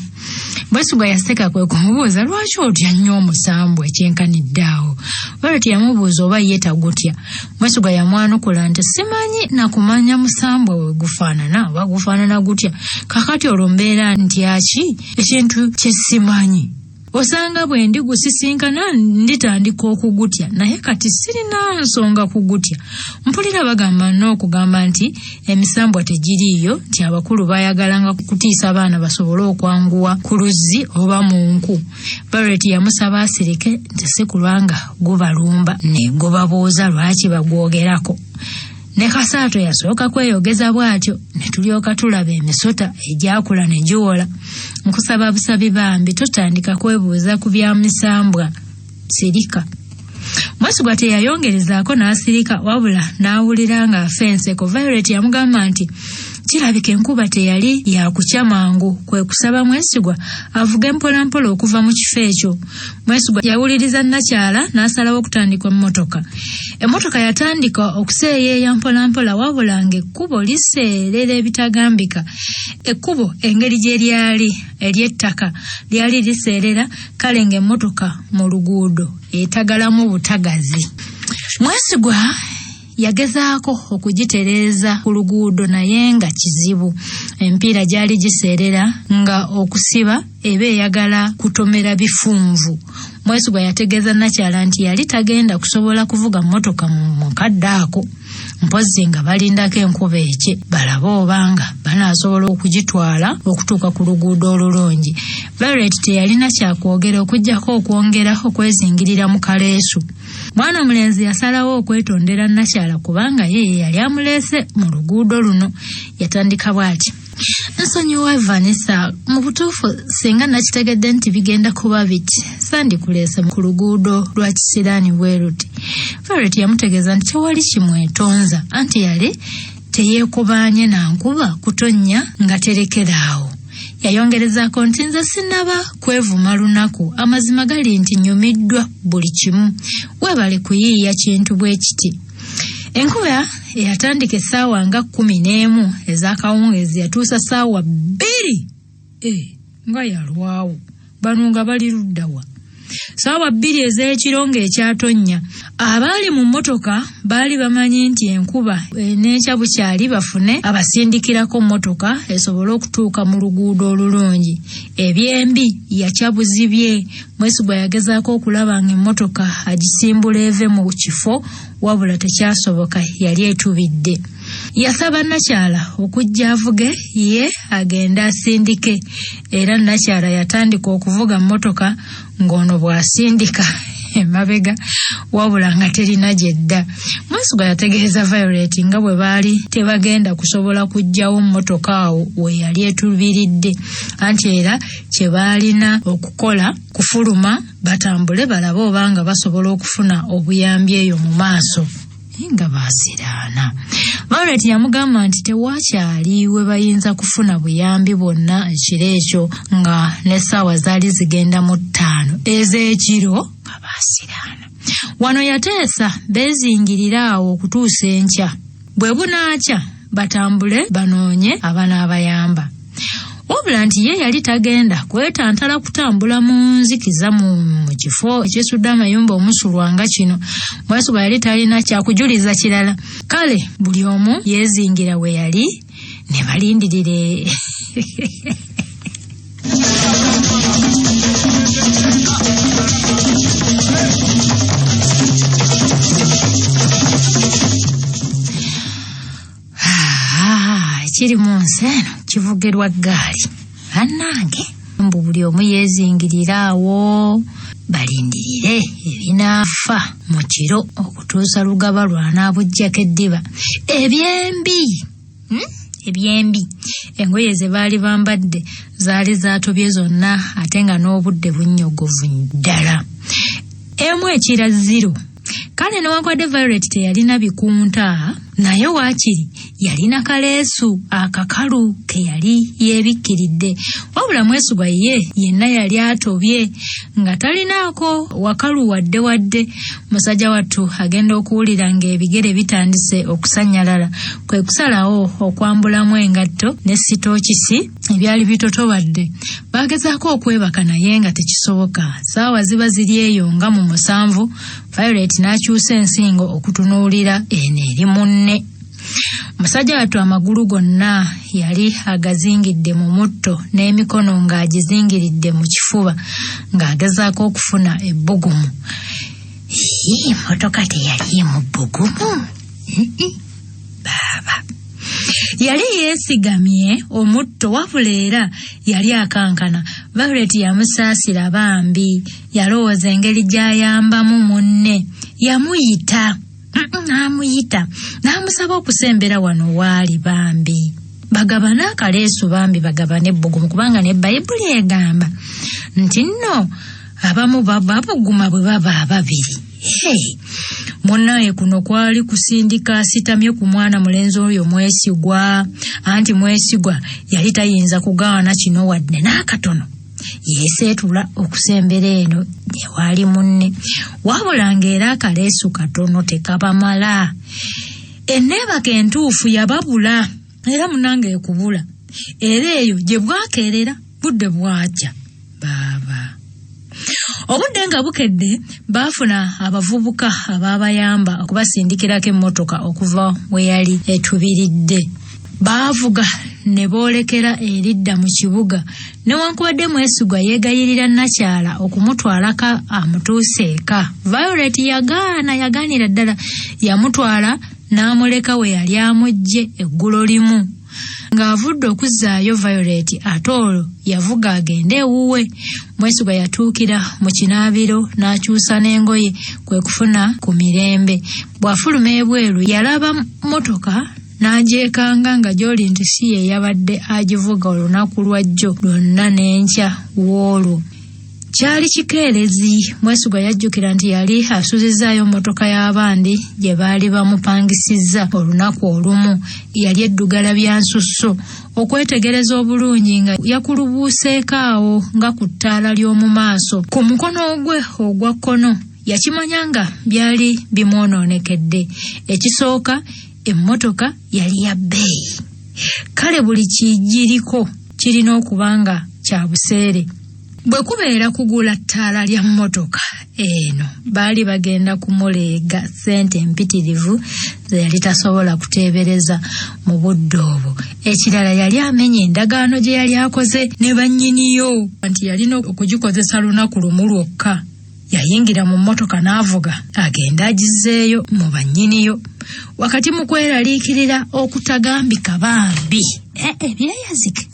[SPEAKER 1] Mwesigwa yaseka kwe kumubuuza lwaki otya nnyo omusambwa ekyenkanidde awo. Violet yamubuuza oba ye tagutya. Mwesigwa yamwanukula nti simanyi nakumanya musambwa we gufaanana oba gufaanana gutya, kakati olwo mbeera ntyaki ekintu kye simanyi. Osanga bwe ndigusisinkana nditandika okugutya, naye kati sirina nsonga kugutya. Mpulira bagamba n'okugamba nti emisambwa tegiriiyo, nti abakulu bayagalanga kutiisa abaana basobole okwanguwa ku luzzi oba mu nku. Violet yamusaba asirike nti si kulwanga gubalumba ne gubabuuza lwaki bagwogerako. Ne Kasaato yasooka kweyogeza bw'atyo, ne tulyoka tulaba emisota egyakula ne giwola. Nkusaba busabi bambi totandika kwebuuza ku bya misambwa, sirika. Mwesigwa teyayongerezaako n'asirika, wabula n'awulira ng'afa enseko. Violet yamugamba nti kirabika enkuba teyali yakukya mangu, kwe kusaba Mwesigwa avuge mpolampola okuva mu kifo ekyo. Mwesigwa yawuliriza nakyala n'asalawo okutandika emmotoka. Emmotoka yatandika okuseeyeeya mpolampola, wabula ng'ekkubo liseerera ebitagambika. Ekkubo engeri gye lyali ery'ettaka lyali liseerera, kale ng'emmotoka mu luguudo etagalamu butagazi. Mwesigwa yagezaako okugitereeza ku luguudo naye nga kizibu. Emipiira gyali giseerera nga okusiba eba eyagala kutomera bifunvu. Mwesigwa yategeeza nakyala nti yali tagenda kusobola kuvuga mmotoka mu kadde ako. Mpozzi nga balindako enkuba ekye balabe obanga banaasobola okugitwala okutuuka ku luguudo olulungi. Violet teyalina kyakwogera okuggyako okwongera okwezingirira mu kaleesu. Mwana omulenzi yasalawo okwetondera nakyala kubanga ye ye yali amuleese mu luguudo luno. Yatandika bw'ati: Nsonyiwa Vanessa, mu butuufu singa nakitegedde nti bigenda kuba biti, sandikuleese ku luguudo lwa kisiraani bwe luti. Violet yamutegeeza nti tewali kimwetonza, anti yali teyeekubaanye na nkuba kutonnya nga terekera awo. Yayongerezaako nti nze sinnaba kwevuma lunaku, amazima gali nti nyumiddwa buli kimu. Weebale kuyiiya kintu bwe kiti. Enkuba eyatandika essaawa nga 11 ez'akawungeezi yatuusa ssaawa 2 nga yalwawo. Bano nga bali ludda wa? Ssaawa 2 ez'ekiro ng'ekyatonnya. Abaali mu mmotoka baali bamanyi nti enkuba eneekya bukyali bafune abasindikirako mmotoka esobole okutuuka mu luguudo olulungi. Ebyembi yakya buzibye. Mwesigwa yagezaako okulaba ng'emmotoka agisimbula eve mu kifo wabula tekyasoboka, yali etubidde. Yasaba nakyala okujja avuge ye agende asindike, era nakyala yatandika okuvuga mmotoka ng'ono bw'asindika emabega wabula nga terina gyedda. Mwesigwa yategeeza Violet nga bwe baali tebagenda kusobola kuggyawo mmotoka awo we yali etubiridde, anti era kye baalina okukola kufuluma batambule balabe obanga basobola okufuna obuyambi eyo mu maaso. Nga baasiraana. Violet yamugamba nti tewakyali we bayinza kufuna buyambi bwonna ekiro ekyo, nga n'essaawa zaali zigenda mu 5 ez'ekiro nga baasiraana. Wano yateesa beezingirire awo okutuusa enkya. Bwe bunaakya batambule banoonye abanaabayamba. Wabula nti ye yali tagenda kwetantala kutambula mu nzikiza mu kifo ekisudde amayumba omusulwa nga kino. Mwesigwa yali talina kyakujuliza kirala. Kale buli omu yeezingira we yali ne balindirire. Ekiri mu nsi eno kivugirwa ggaali. Bannange, mbu buli omu yeezingirira awo balindirire ebinaafa mu kiro okutuusa Lugaba lw'anaabuggyako eddiba. Ebyembi ebyembi engoye ze baali bambadde zaali zaatobye zonna ate nga n'obudde bunnyogovu ddala. Emu ekira 0. Kale newankubadde Violet teyalina bikunta, naye waakiri yalina kaleesu akakalu ke yali yeebikkiridde. Wabula Mwesigwa ye yenna yali atobye nga talinaako wakalu wadde wadde. Musajja wattu agenda okuwulira ng'ebigere bitandise okusannyalala, kwe kusalawo okwambulamu engatto ne sitookisi ebyali bitotobadde. Baagezaako okwebaka naye nga tekisoboka. Ssaawa ziba ziri eyo nga mu 7, Violet n'akyusa ensingo okutunuulira eno eri munne. Musajja wattu amagulu gonna yali agazingidde mu mutto n'emikono ng'agizingiridde mu kifuba ng'agezaako okufuna ebbugumu. Mmotoka teyaliimu bbugumu. Baaba. Yali yeesigamye omutto wabula era yali akankana. Violet yamusaasira bambi, yalowooza engeri gy'ayambamu munne. Yamuyita, n'amuyita, n'amusaba okusembera wano waali bambi. Bagabane akaleesu bambi, bagabane ebbugumu, kubanga ne Bayibuli egamba nti nno abamu babuguma bwe baba ababiri. Munnaye kuno kwali kusindika asitamye ku mwana mulenzi oyo Mwesigwa, anti Mwesigwa yali tayinza kugaana kino wadde n'akatono. Yeeseetula okusembera eno ewaali munne, wabula ng'era akaleesu katono tekabamala. Enneebaka entuufu yababula, era munnange ekubula, era eyo gye bwakeerera budde bwakya. Baaba. Obudde nga bukedde baafuna abavubuka abaabayamba okubasindikirako emmotoka okuva we yali etubiridde. Baavuga ne boolekera eridda mu kibuga. Newankubadde Mwesigwa yeegayirira nakyala okumutwalako amutuuse eka, Violet yagaana, yagaanira ddala. Yamutwala n'amuleka we yali amuggye eggulo limu. Ng'avudde okuzzaayo Violet ate olwo yavuga agende ewuwe. Mwesigwa yatuukira mu kinaabiro n'akyusa n'engoye kwe kufuna ku mirembe. Bw'afuluma ebweru yalaba mmotoka n'agyekanga nga gy'oli nti si ye yabadde agivuga olunaku lwa jjo lwonna n'enkya w'olwo. Kyali kikeerezi. Mwesigwa yajjukira nti yali asuzizzaayo mmotoka y'abandi gye baali bamupangisizza olunaku olumu. Yali eddugala bya nsusso. Okwetegereza obulungi nga yakulubuuseeko awo nga ku ttaala ly'omu maaso. Ku mukono gwe ogwa kkono yakimanya nga byali bimwonoonekedde. Ekisooka, emmotoka yali ya bbeeyi. Kale buli kigiriko kirina okuba nga kya buseere. Bwe kubeera kugula ttaala lya mmotoka eno, baali bagenda kumuleega ssente empitirivu ze yali tasobola kuteebereza mu budde obwo. Ekirala, yali amenya endagaano gye yali akoze ne bannyiniyo nti yalina okugikozesa lunaku lumu lwokka. Yayingira mu mmotoka n'avuga agende agizzeeyo mu bannyiniyo. Wakati mu kweraliikirira okutagambika bambi, ebyeyazike.